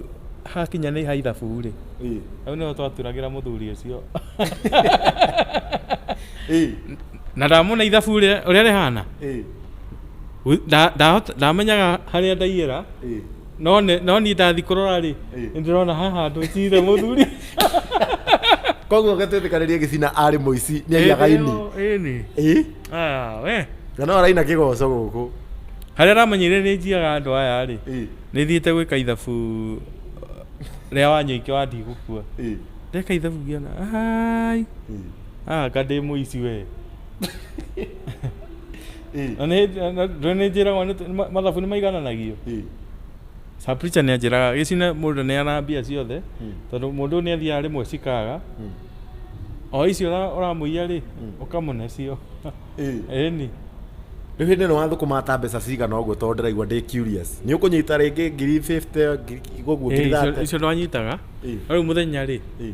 hakinya nĩ ha ithabu rĩ. Ĩĩ. Hau nĩho twaturagĩra mũthuri ũcio. Ĩĩ. Na ndamũne ithabu ũrĩa rĩhana. Ĩĩ. Ndamenyaga harĩa ndaiyĩra. Ĩĩ. No niĩ ndathi kũrora rĩ, Ĩĩ. nĩndĩrona haha handũ njire mũthuri. Koguo gĩtwĩtĩkanĩrie Gĩcina arĩ mũici nĩ aiyaga ini. Ĩni. Ĩĩ. Ah, we. Na no araina kĩgoco gũkũ. Harĩa ndamenyire nĩ njiaga andũ aya rĩ, Ĩĩ. nĩ thiĩte gwĩka ithabu rĩa Wanyoike wa Ndigũkua. Ĩĩ. Ndeka ithabu ngĩona, ai, Ĩĩ. anga ndĩ mũici we. Ĩĩ. Na ndũĩ nĩ njĩragwo mathabu nĩ maigananagio. Ĩĩ. Sapricha nĩ anjĩraga gĩcina mũndũ nĩ ara mbia ciothe tondũ mũndũ nĩ athiaga rĩmwe cikaga o icio ũramũiya rĩ ũkamũne cio. Ĩĩ. Ĩni. Rĩu hĩndĩ ĩno wathũkũmaga ta mbeca cigana ũguo tondũ ndĩraigua ndĩ curious. Nĩ ũkũnyita rĩngĩ ngiri 50, ngiri ũguo ngiri 30. Icio ndwanyitaga. Ĩĩ. No rĩu mũthenya rĩ Ĩĩ.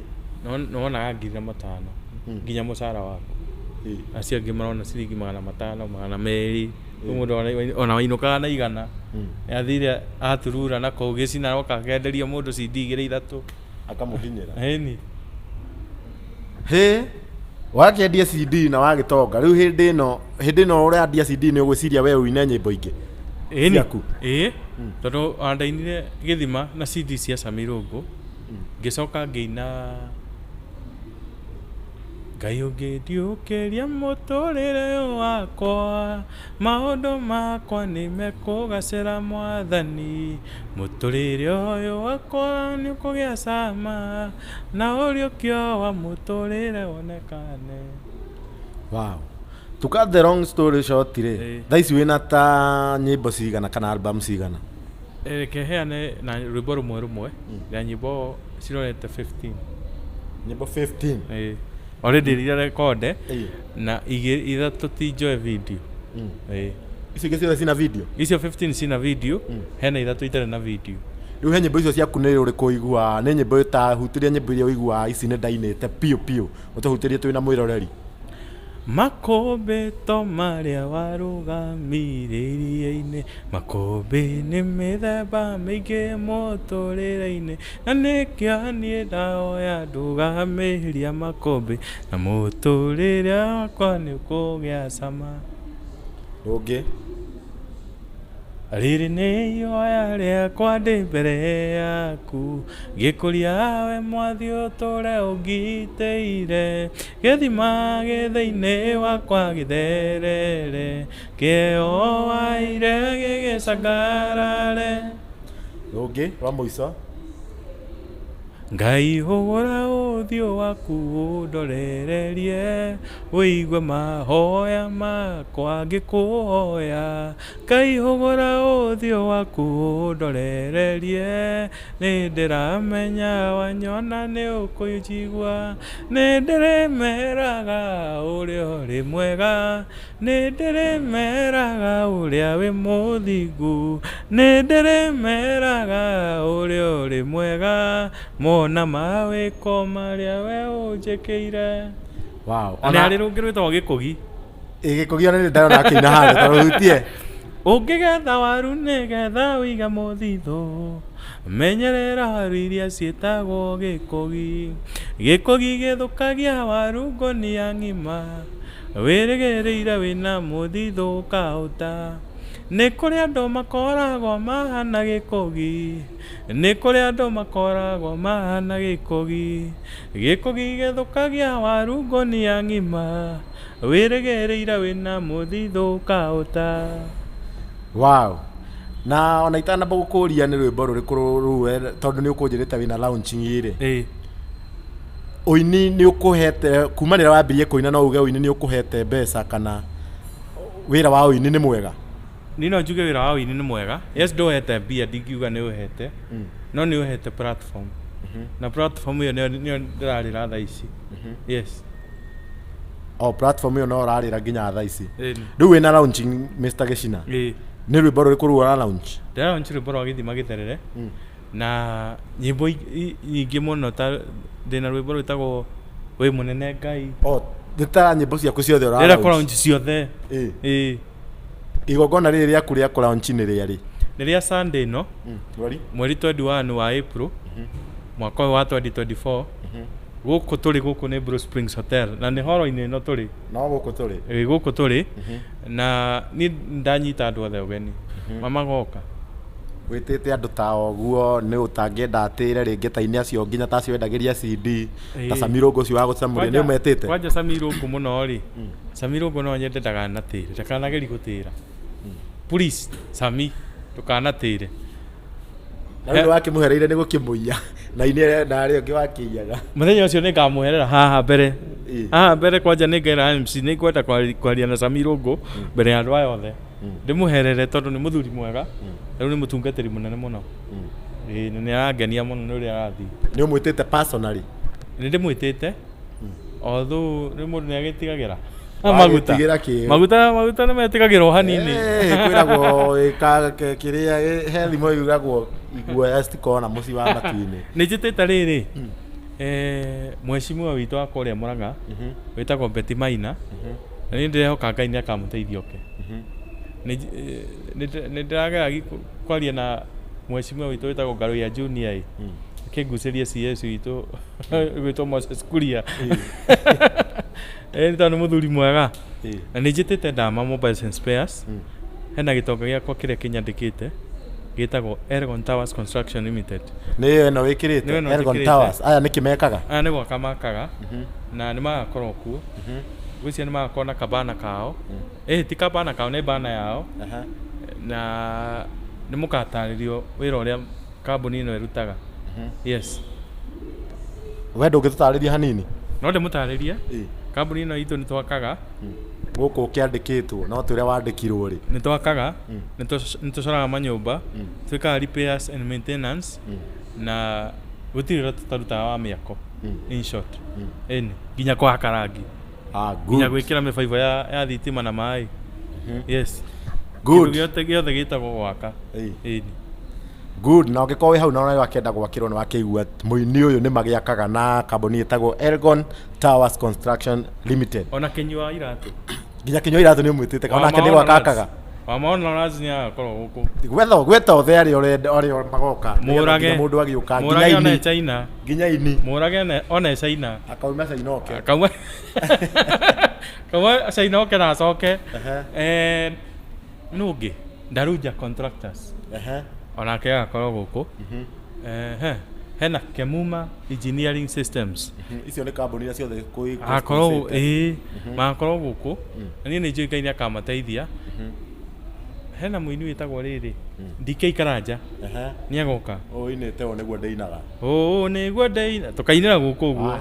nĩwonaga 5,000 nginya mũcara waku. Ĩĩ. Acio angĩ marona ciringi 500, 200. Rĩu mũndũ ona wainũkaga na 100. Nĩathire aturura na kũu gĩcina oka akenderia mũndũ CD igĩrĩ ithatũ. Akamũhinyĩra. Ĩni. Hĩ. Wakĩendia CD na wagĩtonga. Rĩu hĩndĩ ĩno ũrendia CD nĩ ũgwĩciria we ũine nyĩmbo ingĩ. Ĩni. Ciaku. Ĩĩ. Tondũ ona ndainire gĩthima na CD cia Sammy Irũngũ. Ngĩcoka ngĩina Ngai ũngĩndiũkĩria mũtũrĩre wakwa, maũndũ makwa nĩ mekũgacĩra mwathani, mũtũrĩre ũyũ wakwa nĩ ũkũgĩa cama, na ũriũkio wa mũtũrĩre wonekane. Wow. To cut the long story short rĩ, Ĩĩ. thaa ici wĩna ta nyĩmbo cigana kana album cigana? Reke heane na rwĩmbo rũmwe rũmwe, na nyĩmbo cirorete 15. Nyĩmbo 15. Ĩĩ. Already iria rekonde Ĩĩ. na ithatũ ti njoe video. Ĩĩ. Icio ingĩ ciothe cina video? Icio 15 cina video, hena ithatũ itarĩ na video. Rĩu he nyĩmbo icio ciaku nĩ ũrĩkũ ũiguaga? Nĩ nyĩmbo ta hutĩria nyĩmbo iria ũiguaga ici nĩ ndainĩte piũ piũ, ũtũhutĩrie twĩna mwĩroreri. Makũmbĩ to marĩa warũgamire iria-inĩ, makũmbĩ nĩ mĩthemba mĩingĩ mũtũrĩre-inĩ, na nĩkĩo niĩ ndahoya ndũgamĩria makũmbĩ, na mũtũrĩre wakwa nĩ ũkũgĩa cama. Rũngĩ. Rĩrĩ nĩ ihoya rĩakwa ndĩ mbere yaku, ngĩkũria we mwathi ũtũre ũngitĩire, gĩthima gĩ thĩinĩ wakwa gĩtherere, kĩo waire gĩgĩcangarare. Rũngĩ rwa mũico. Ngai hũgũra ũthiũ waku ũndorererie, ũigue mahoya makwa ngĩkũhoya. Ngai hũgũra ũthiũ waku ũndorererie, nĩ ndĩramenya wanyona nĩ ũkũnjigua. Nĩ ndĩrĩmeraga ũrĩa ũrĩ mwega, nĩ ndĩrĩmeraga ũrĩa wĩ mũthingu, nĩ ndĩrĩmeraga ũrĩa ũrĩ mwega, mona mawĩko marĩa we ũnjĩkĩire. Wow. Na nĩ harĩ rũngĩ rwĩtagwo gĩkũgi. Ĩ, gĩkũgi ona nĩ ndĩrona akĩina handũ, ta rũhutie. Ũngĩgetha waru nĩgetha ũige mũthithũ, menyerera waru iria ciĩtagwo gĩkũgi. Gĩkũgi gĩthũkagia waru ngũnia ng'ima, wĩrĩgĩrĩire wĩna mũthithũ ũkaũta. Nĩ kũrĩ andũ makoragwo mahana gĩkũgi, nĩ kũrĩ andũ makoragwo mahana gĩkũgi. Gĩkũgi gĩthũkagia waru ngũnia ng'ima, wĩrĩgĩrĩire wĩna mũthithũ ũkaũta. Wow. Na ona itanamba gũkũria nĩ rwĩmbo rũrĩkũ rũu tondũ nĩ ũkũnjĩrĩte wĩna launching rĩ. Ĩĩ. Ũini nĩ ũkũhete kuma rĩrĩa wambirie kũina no uge ũini nĩ ũkũhete mbeca kana wĩra wa ũini nĩ mwega? Niĩ no njuge wĩra wa ũini nĩ mwega. Yes, ndũhete mbia, ndingiuga nĩ ũhete, no nĩ ũhete platform, na platform ĩyo nĩyo ndĩrarĩra thaa ici. Yes. O platform ĩyo no ũrarĩra nginya thaa ici? Ĩni. Rĩu wĩna launching, Mr Gĩcina? Ĩĩ. Nĩ rwĩmbo rũrĩkũ rũu ũra launch? Ndĩra launch rwĩmbo rwa Gĩthima Gĩtherere na nyĩmbo nyingĩ mũno, ta ndĩna rwĩmbo rwĩtagwo Wĩ Mũnene Ngai. O nĩ ta nyĩmbo ciaku ciothe ũra Ndĩrenda kũ launch? launch ciothe. Ĩĩ. Ĩĩ. Igongona rĩrĩ rĩaku rĩa kũ launch nĩ rĩa rĩ? Nĩ rĩa Sunday ĩno. Mweri? Mweri 21 wa April mwaka ũyũ wa 2024. Gũkũ tũrĩ, gũkũ nĩ Blue Springs Hotel, na nĩ horo-inĩ ĩno tũrĩ. No gũkũ tũrĩ? Ĩĩ, gũkũ tũrĩ, na niĩ ndanyita andũ othe ũgeni mamagoka. Wĩtĩte andũ ta ũguo nĩ ũtangĩenda atĩre rĩngĩ, ta ini acio nginya ta acio wendagĩria CD, ta Sami Rũngũ ũcio wa gũcamũria, nĩ ũmetĩte? Kwanja Sami Rũngũ mũno rĩ, Sami Rũngũ no nyende ndakanatĩre, ndakanageri gũtĩra. Please Sami, ndũkanatĩre. Na rĩu nĩwakĩmũhereire nĩ gũkĩmũiya na ini na arĩa ũngĩ wakĩiyaga. Mũthenya ũcio nĩ ngamũherera haha mbere. Ĩĩ. Haha mbere kwanja nĩ ngera MC, nĩ ngwenda kwaria na Sami Rũngũ mbere ya andũ aya othe, ndĩmũherere, tondũ nĩ mũthuri mwega, rĩu nĩ mũtungatĩri mũnene mũno. Ĩĩ, na nĩ arangenia mũno nĩ ũrĩa arathiĩ. Nĩ ũmwĩtĩte personally? Nĩ ndĩmwĩtĩte, although rĩu mũndũ nĩ agĩtigagĩra maguta. Wagĩtigĩra kĩ? Maguta nĩ metigagĩrwo hanini. Eh, kwĩragwo kĩrĩa he thimo yugagwo iguoya citikona mũciĩ wa matu-inĩ. Nĩ njĩtĩte rĩrĩ, mheshimiwa witũ wa kũrĩa Mũrang'a wĩtagwo Betty Maina, na niĩ ndĩrehoka Ngai nĩ akamũteithia oke. Nĩ ndĩrageragia kwaria na mheshimiwa witũ wĩtagwo Ngaruiya Junior, ĩ akĩngucĩria CS witũ gwĩtwo Moses Kuria, nĩ tondũ nĩ mũthuri mwega. Na nĩ njĩtĩte Dama Mobiles and Spares. Hena gĩtonga gĩakwa kĩrĩa kĩnyandĩkĩte gĩtagwo Elgon Towers Construction Limited. Nĩ ĩno wĩkĩrĩte? Nĩyo ĩno Elgon njĩkĩrĩte. Towers aya nĩkĩ mekaga? Aya nĩ gwaka makaga, na nĩ magakorwo kuo. Ngwĩciria nĩ magakorwo na kabana kao, ĩ ti kabana kao, nĩ bana yao, na nĩ mũgatarĩrio wĩra ũrĩa kambuni ĩno ĩrutaga. Yes. We ndũngĩtũtarĩria hanini? No ndĩmũtarĩrie. Kambuni ĩno itũ nĩ twakaga. Gũkũ kĩandĩkĩtwo no twĩre wandĩkirwo rĩ? Nĩ twakaga, nĩ tũcoraga manyũmba, twĩkaga repairs and maintenance, na gũtirĩ wĩra tũtarutaga wa mĩako, in short. Ĩni nginya kũhaka rangi, nginya gwĩkĩra mĩbaibũ ya thitima na maĩ. Yes. Good. Kĩndũ gĩothe gĩothe gĩtagwo gwaka. Ĩni. Good. Na ũngĩkorwo wĩ hau na ũrĩa wakĩenda gwakĩrwo, nĩ wakĩigua mũini ũyũ nĩ magĩakaga na kambuni ĩtagwo Elgon Towers Construction Limited. Ona kĩnyua wa iratũ. Nginya kĩnyua iratũ nĩ ũmwĩtĩte, onake nĩ gwaka akaga? Wa Maona Lads nĩ agakorwo gũkũ. Gwetha gweta othe arĩa ũrenda, arĩa magoka, nĩgetha Mũrage. nginya mũndũ agĩũka, nginya Mũrage one ini. China. Nginya ini. Mũrage one China. Akauma China oke. Kauma China oke na acoke. Nũ ũngĩ? Daruja Contractors. Onake agakorwo gũkũ. Ehe. Hena Kemuma Engineering Systems. Icio nĩ kambuni iria ciothe Agakorwo, ĩĩ, magakorwo gũkũ, na niĩ nĩ njũĩ Ngai nĩ akamateithia. Hena mũini wĩtagwo rĩrĩ DK Karanja, nĩ agoka. Ũinĩte ũũ nĩguo ndĩinaga. Ũũ nĩguo ndĩina, tũkainĩra gũkũ ũguo.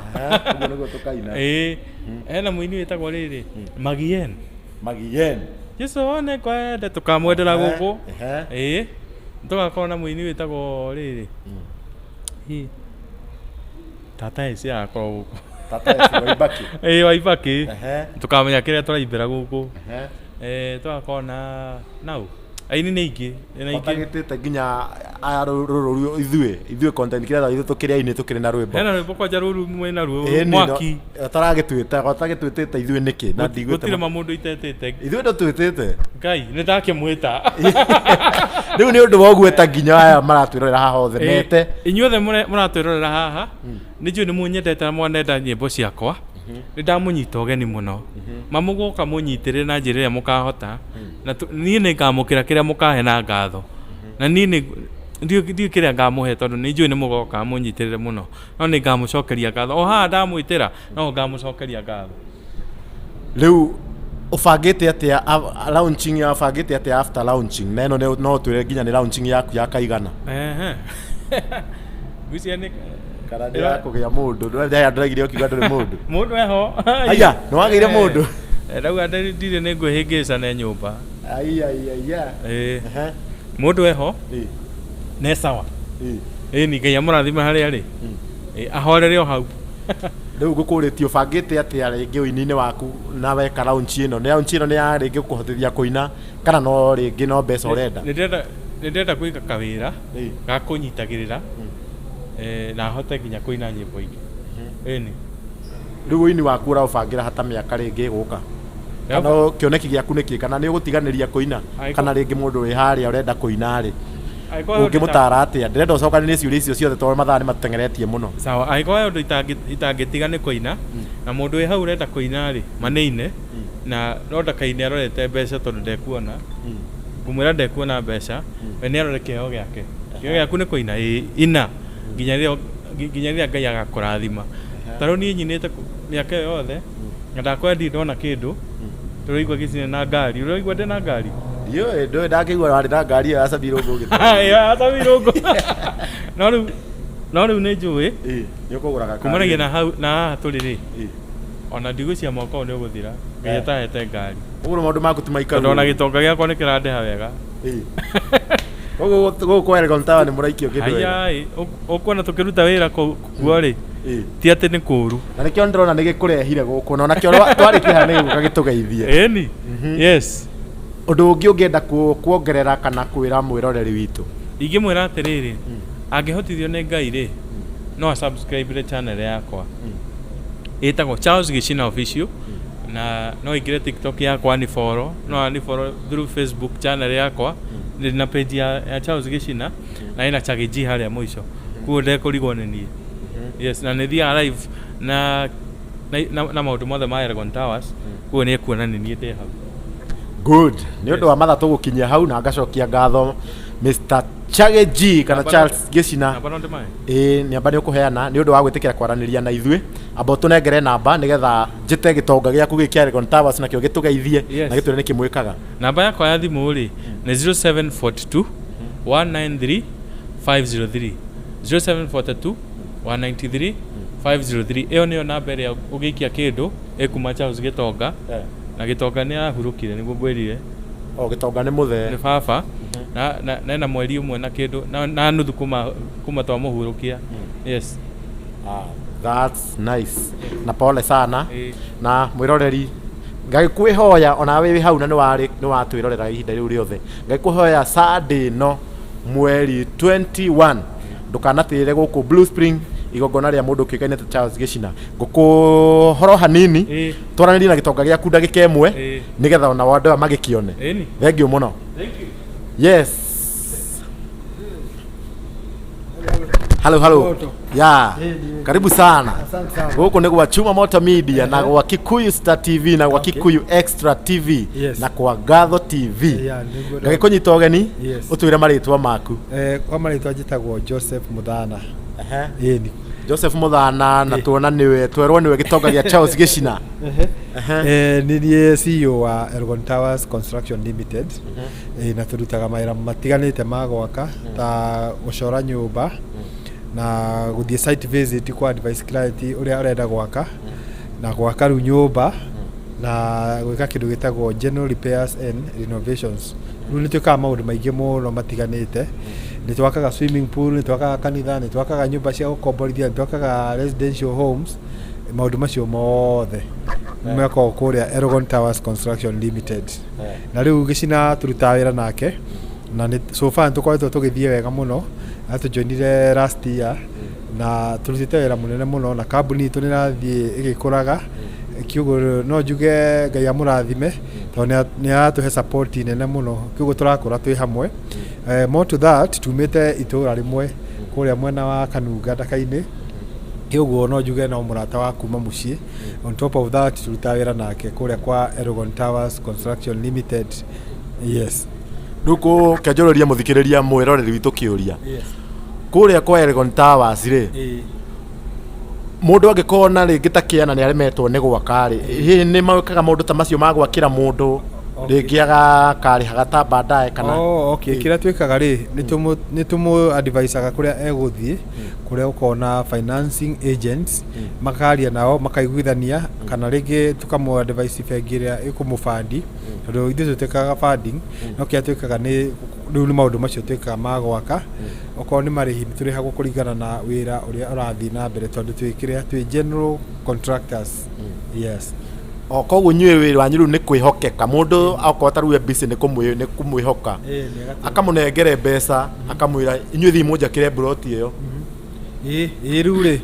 Ũguo nĩguo tũkaina. Ĩĩ, hena mũini wĩtagwo rĩrĩ Magien. Magien. Jesu nĩ kwende, tũkamwendera gũkũ. Ĩĩ, tũgakorwo na mũini wĩtagwo rĩrĩ. Ĩ, Tata eci agakorwo gũkũ. Tata Eci wa Ibaki. Ĩĩ, wa Ibaki. Tũkamenya kĩrĩa tũraimbĩra gũkũ. Tũgakorwo na nau aini nĩ aingĩ, nĩ aingĩ. Ũtagĩtĩte nginya aya rũrũ ithuĩ content creator, ithuĩ tũkĩrĩ aini, tũkĩrĩ na rwĩmbo. Hena rwĩmbo kwanja rũru mwĩna ruo. Ĩni, Mwaki. Ũtaragĩtwĩta, ũtagĩtwĩtĩte ithuĩ nĩkĩ? Na ndiguĩte. Gũtirĩ ma mũndũ itetĩte. Ithuĩ ndũtwĩtĩte. Ngai nĩ ndakĩmwĩta. Rĩu nĩ ũndũ wa ũguo nginya aya maratwĩrorera haha othe mete. Inyuothe mũratwĩrorera haha, nĩ njũĩ nĩ mũnyendete na mwanenda nyĩmbo ciakwa. Nĩ ndamũnyita ũgeni mũno, mamũgoka mũnyitĩrĩre na njĩra ĩrĩa mũkahota, na niĩ nĩ ngamũkĩra kĩrĩa mũkahe na ngatho, na niĩ nĩ ndiũĩ kĩrĩa ngamũhe, tondũ nĩ njũĩ nĩ mũgoka mũnyitĩrĩre mũno, no nĩ ngamũcokeria ngatho o haha ndamwĩtĩra, no ngamũcokeria ngatho. Rĩu ũbangĩte atĩa launching ya, ũbangĩte atĩa after launching? Na ĩno no twĩre nginya nĩ launching yaku ya kaigana? Ehe. Ngwĩciria nĩ Kana nĩ ya kũgĩa mũndũ? Ndĩraigire ũkiuga ndũrĩ mũndũ. Mũndũ eho. Aya, nĩ wagĩire mũndũ? Ndauga ndirĩ, nĩ ngwĩhĩngĩca nĩ nyũmba. Ai ai ai ya. Ĩĩ. Ehe. Mũndũ eho Ĩĩ. ne sawa. Ĩĩ. Ĩni Ngai amũrathime harĩa arĩ. Ĩĩ, ahorere o hau. Rĩu ngũkũrĩtie ũbangĩte atĩa rĩngĩ ũini-inĩ waku na weka launch ĩno? Nĩ launch ĩno nĩ ya rĩngĩ gũkũhotithia kũina kana no rĩngĩ no mbeca ũrenda? Nĩ ndĩrenda gwĩka kawĩra Ĩĩ. ga kũnyitagĩrĩra na hote nginya kũina nyĩmbo ingĩ. Ĩni. Rĩu ũini waku ũraũbangĩra hata mĩaka rĩngĩ ĩgũka? Kana kĩoneki gĩaku nĩ kĩ? Kana nĩ ũgũtiganĩria kũina? Kana rĩngĩ mũndũ wĩ harĩa ũrenda kũina rĩ, Angĩkorwo he ũndũ ũngĩmũtara atĩa? Ndĩrenda ũcokanĩrie ciũria icio ciothe tondũ mathaa nĩ matũteng'eretie mũno. Sawa, angĩkorwo he ũndũ itangĩtiga nĩ kũina, na mũndũ wĩ hau ũrenda kũina rĩ, manĩine, na no ndakaine arorete mbeca tondũ ndekuona. Ngũmwĩra ndekuona mbeca, we nĩ arore kĩheo gĩake. Kĩheo gĩaku nĩ kũina, ĩĩ, ina nginya rĩrĩa Ngai agakũrathima. Ta rĩu niĩ nyinĩte mĩaka ĩyo yothe, na ndakora ndirĩ ndona kĩndũ, tũraigua gĩcine na ngari, ũraigua ndĩ na ngari? Ndiũĩ, ndũĩ ndakĩigua warĩ na ngari ĩyo ya Sabirũngũ ũgĩtwara. Ya Sabirũngũ. No rĩu nĩ njũĩ Ĩĩ, nĩ ũkũgũra gakari. kumanagia na hau na haha tũrĩ rĩ, Ĩĩ. ona ndigwĩciria mwaka ũyũ nĩ ũgũthira Ngai atahete ngari, Ũguo maũndũ maku ti maikaru. tondũ ona gĩtonga gĩakwa nĩ kĩrandeha wega. Ĩĩ. Koguo gũkũ kwa Elgon Tower nĩ mũraikio kĩndũ wega. Haya, ũkuona tũkĩruta wĩra kuo rĩ, Ĩĩ. ti atĩ nĩ kũũru. Na nĩkĩo ndĩrona nĩ gĩkũrehire gũkũ na onakĩo twarĩkia haha nĩ gĩgũka gĩtũgeithie. Ĩni, yes. Ũndũ ũngĩ ũngĩenda kuongerera kana kwĩra mwĩroreri witũ? Ingĩmwĩra atĩrĩrĩ, angĩhotithio nĩ Ngai rĩ, no asubscribe channel yakwa ĩtagwo Charles Gĩchina Official, na no ingĩre TikTok yakwa ni follow, no ani follow through Facebook channel yakwa ndĩ na page ya Charles Gĩchina na ĩna Chage G harĩa mũico, kuo ndekũrigwo nĩ niĩ. Yes, na nĩ thiaga live na maũndũ mothe ma Elgon Towers, kuo nĩ ekuona nĩ niĩ ndĩ hau. Good. Nĩ ũndũ wa mathaa tũgũkinyia hau na ngacokia ngatho Mr. Chage G kana Charles Gĩchina. Namba no ndĩmahe? Ĩĩ, namba nĩ ũkũheana nĩ ũndũ wa gwĩtĩkĩra kwaranĩria na ithuĩ. Amba ũtũnengere namba nĩgetha njĩte gĩtonga gĩaku gĩkĩ kĩa Elgon Towers nakĩo gĩtũgeithie na gĩtwĩre nĩkĩ mwĩkaga. Namba yakwa ya thimũ rĩ nĩ 0742 193 503, 0742 193 503. Ĩyo nĩyo namba ĩrĩa ũngĩikia kĩndũ ĩkuma Charles Gĩtonga, na Gĩtonga nĩ arahurũkire nĩguo ngwĩrire. O gĩtonga nĩ mũthee. Nĩ baba na ena mweri ũmwe na kĩndũ na nuthu kuma twamũhurũkia, yes. Ah, that's nice. Na pole sana. Ĩĩ. Na mwĩroreri ngagĩkwĩhoya ona wĩ hau na nĩ watwĩrorera ihinda rĩu rĩothe, ngagĩkwĩhoya Sunday ĩno mweri 21 ndũkanatĩre gũkũ Blue Spring igongona rĩa mũndũ ũkĩũkaine ta Charles Gĩchina. Ngũkũhoro hanini twaranĩrie na gĩtonga gĩaku ndagĩka ĩmwe nĩgetha ona andũ aya magĩkĩone. Ĩni. Thank you mũno. Thank you. Yes, hello, hello. Moto. Ya. Ĩĩ. Karibu sana. Asante sana. Gũkũ nĩ gwa Chuma Moto Media na gwa Kikuyu Star TV na gwa Kikuyu Extra TV na kwa Gatho TV. Yeah, nĩguo. Ngagĩkũnyita ũgeni. Ũtwĩre marĩtwa maku. Kwa marĩtwa njĩtagwo Joseph Mũthana. Ĩni. Joseph Mũthana, na tuona nĩwe twerwo nĩwe gĩtonga gĩa Charles Gĩchina. Nĩ niĩ CEO wa Elgon Towers Construction Limited. Na tũrutaga mawĩra matiganĩte ma gwaka ta gũcora nyũmba na gũthiĩ site visit kwa advice client ũrĩa ũrenda gwaka na gwaka rĩu nyũmba na gwĩka kĩndũ gĩtagwo general repairs and renovations. Rĩu nĩ twĩkaga maũndũ maingĩ mũno matiganĩte. Nĩ twakaga swimming pool, nĩ twakaga kanitha, nĩ twakaga nyũmba cia gũkomborithia, nĩ twakaga residential homes. Maũndũ macio mothe mekagwo kũrĩa Elgon Towers Construction Limited. Na rĩu Gĩcina tũrutaga wĩra nake na nĩ so far nĩ tũkoretwo tũgĩthiĩ wega mũno. Atũjoinire last year na tũrutĩte wĩra mũnene mũno na kambuni itũ nĩ ĩrathiĩ ĩgĩkũraga. Kiugo no njuge Ngai amũrathime tondũ nĩ aratũhe support nene mũno, kiugo tũrakũra twĩ hamwe. More to that, tumĩte itũra rĩmwe kũrĩa mwena wa Kanunga Ndaka-inĩ, kĩũguo no njuge no mũrata wa kuma mũciĩ. On top of that, tũrutaga wĩra nake kũrĩa kwa Elgon Towers Construction Limited, yes. Rĩu kũkenjũrĩria mũthikĩrĩria mwĩroreri witũ kĩũria, kũrĩa kwa Elgon Towers rĩ, mũndũ angĩkorwo na rĩngĩ ta kĩana nĩ aremetwo nĩ gwaka rĩ, hihi nĩ mekaga maũndũ ta macio ma gwakĩra mũndũ? Rĩngĩ agakarĩhaga ta baadaye kana? Oh, okay. Kĩrĩa twĩkaga rĩ, nĩ tũmũ advisaga kũrĩa egũthiĩ, kũrĩa gũkoragwo na financing agents, makaria nao makaiguithania, kana rĩngĩ tũkamũ advise bengi ĩrĩa ĩkũmũbandi, tondũ ithuĩ tũtĩkaga funding. No kĩrĩa twĩkaga nĩ rĩu nĩ maũndũ macio twĩkaga ma gwaka. Okorwo nĩ marĩhi, nĩ tũrĩhagwo kũringana na wĩra ũrĩa ũrathiĩ na mbere, tondũ twĩ kĩrĩa twĩ general contractors, yes. O koguo inyuĩ wĩra wanyu rĩu nĩ kwĩhokeka mũndũ, akorwo ta rĩu e busy nĩ kũmwĩhoka, akamũnengere mbeca, akamwĩra inyuĩ thiĩ mũnjakĩre mburoti ĩyo. Ĩĩ, rĩu rĩ,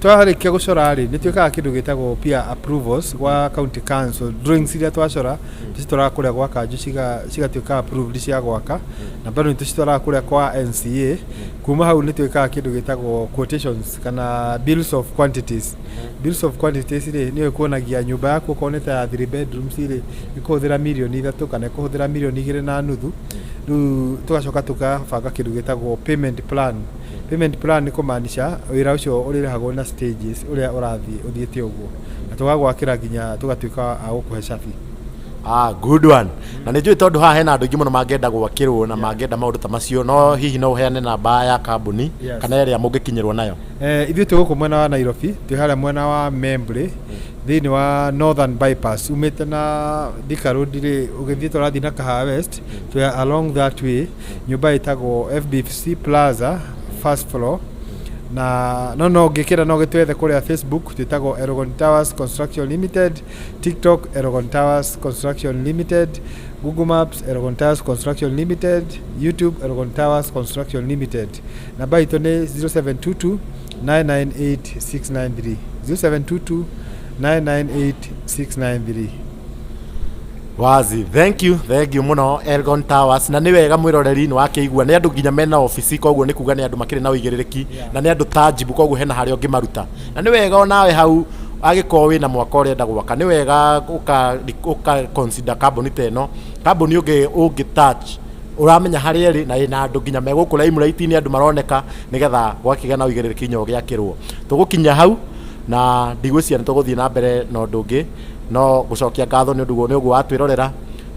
twarĩkia gũcora rĩ, nĩ twĩkaga kĩndũ gĩtagwo peer approvals gwa county council. Drawings iria twacora tũcitwaraga kũrĩa gwa kanjũ, cigatuĩka approved cia gwaka, na bado nĩ tũcitwaraga kũrĩa kwa NCA. Kuma hau nĩ twĩkaga kĩndũ gĩtagwo quotations kana bills of quantities. Bills of quantities rĩ, nĩyo ĩkuonagia nyũmba yaku okorwo nĩ ta ya three bedrooms rĩ, ĩkũhũthĩra 3 mirioni kana ĩkũhũthĩra 2.5 mirioni. Rĩu tũgacoka tũkabanga kĩndũ gĩtagwo payment plan. Payment plan nĩ kũmaanisha wĩra ũcio ũrĩrĩhagwo na stages, ũrĩa ũrathiĩ ũthiĩte ũguo, na tũgagwakĩra nginya tũgatuĩka a gũkũhe cabi. Ah, good one. Na nĩ njũĩ tondũ haha hena andũ aingĩ mũno mangĩenda gwakĩrwo na mangĩenda maũndũ ta macio, no hihi no ũheane namba ya kambuni Yes. kana ĩrĩa mũngĩkinyĩrwo nayo? Ithuĩ twĩ gũkũ mwena wa Nairobi, twĩ harĩa mwena wa Membley, thĩinĩ wa Northern Bypass, umĩte na Thika Road rĩ, ũgĩthiĩ tũrathiĩ na Kahawa West, twĩ along that way, nyũmba ĩtagwo FBC Plaza, first floor. Na no ũngĩkĩra no gĩtwethe kũrĩa Facebook, twĩtagwo Elgon Towers Construction Limited, TikTok Elgon Towers Construction Limited, Google Maps Elgon Towers Construction Limited, YouTube Elgon Towers Construction Limited. Namba itũ nĩ 0722 998 693, 0722 998 693. Wazi, thank you, thank you muno, Elgon Towers. Na nĩ wega mwĩroreri nĩ wakĩigua nĩ andũ nginya mena obici, koguo nĩ kuga nĩ andũ makĩrĩ na ũigĩrĩrĩki na nĩ andũ tangible, koguo hena harĩa ũngĩmaruta. Na nĩ wega onawe hau angĩkorwo wĩna mwaka ũrenda gwaka, nĩ wega ũka consider kambuni ta ĩno, kambuni ũngĩ touch, ũramenya harĩa ĩrĩ na ĩna andũ nginya me gũkũ limelight-inĩ, andũ maroneka, nĩgetha gwakĩgĩa na ũigĩrĩrĩki nginya ũgĩakĩrwo. Tũgũkinya hau na ndigwĩciria nĩ tũgũthiĩ na mbere na ũndũ ũngĩ, no gũcokia ngatho nĩ ũndũ nĩ ũguo watwĩrorera,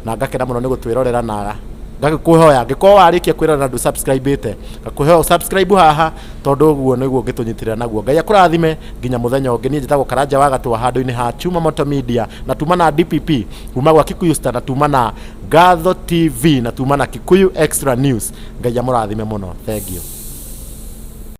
na ngakena mũno nĩ gũtwĩrorera, na ngagĩkũhoya angĩkorwo warĩkia kwĩrorera na ndũ subscribe ĩte, ngakũhoya subscribe haha, tondũ ũguo nĩguo ũngĩtũnyitĩrĩra naguo. Ngai akũrathime nginya mũthenya ũngĩ. Niĩ njĩtagwo Karanja wa Gatũa handũ-inĩ ha Chuma Moto Media, na tuma na DPP kuma gwa Kikuyu Star, na tuma na Ngatho TV, na tuma na Kikuyu Extra News. Ngai amũrathime mũno, thank you.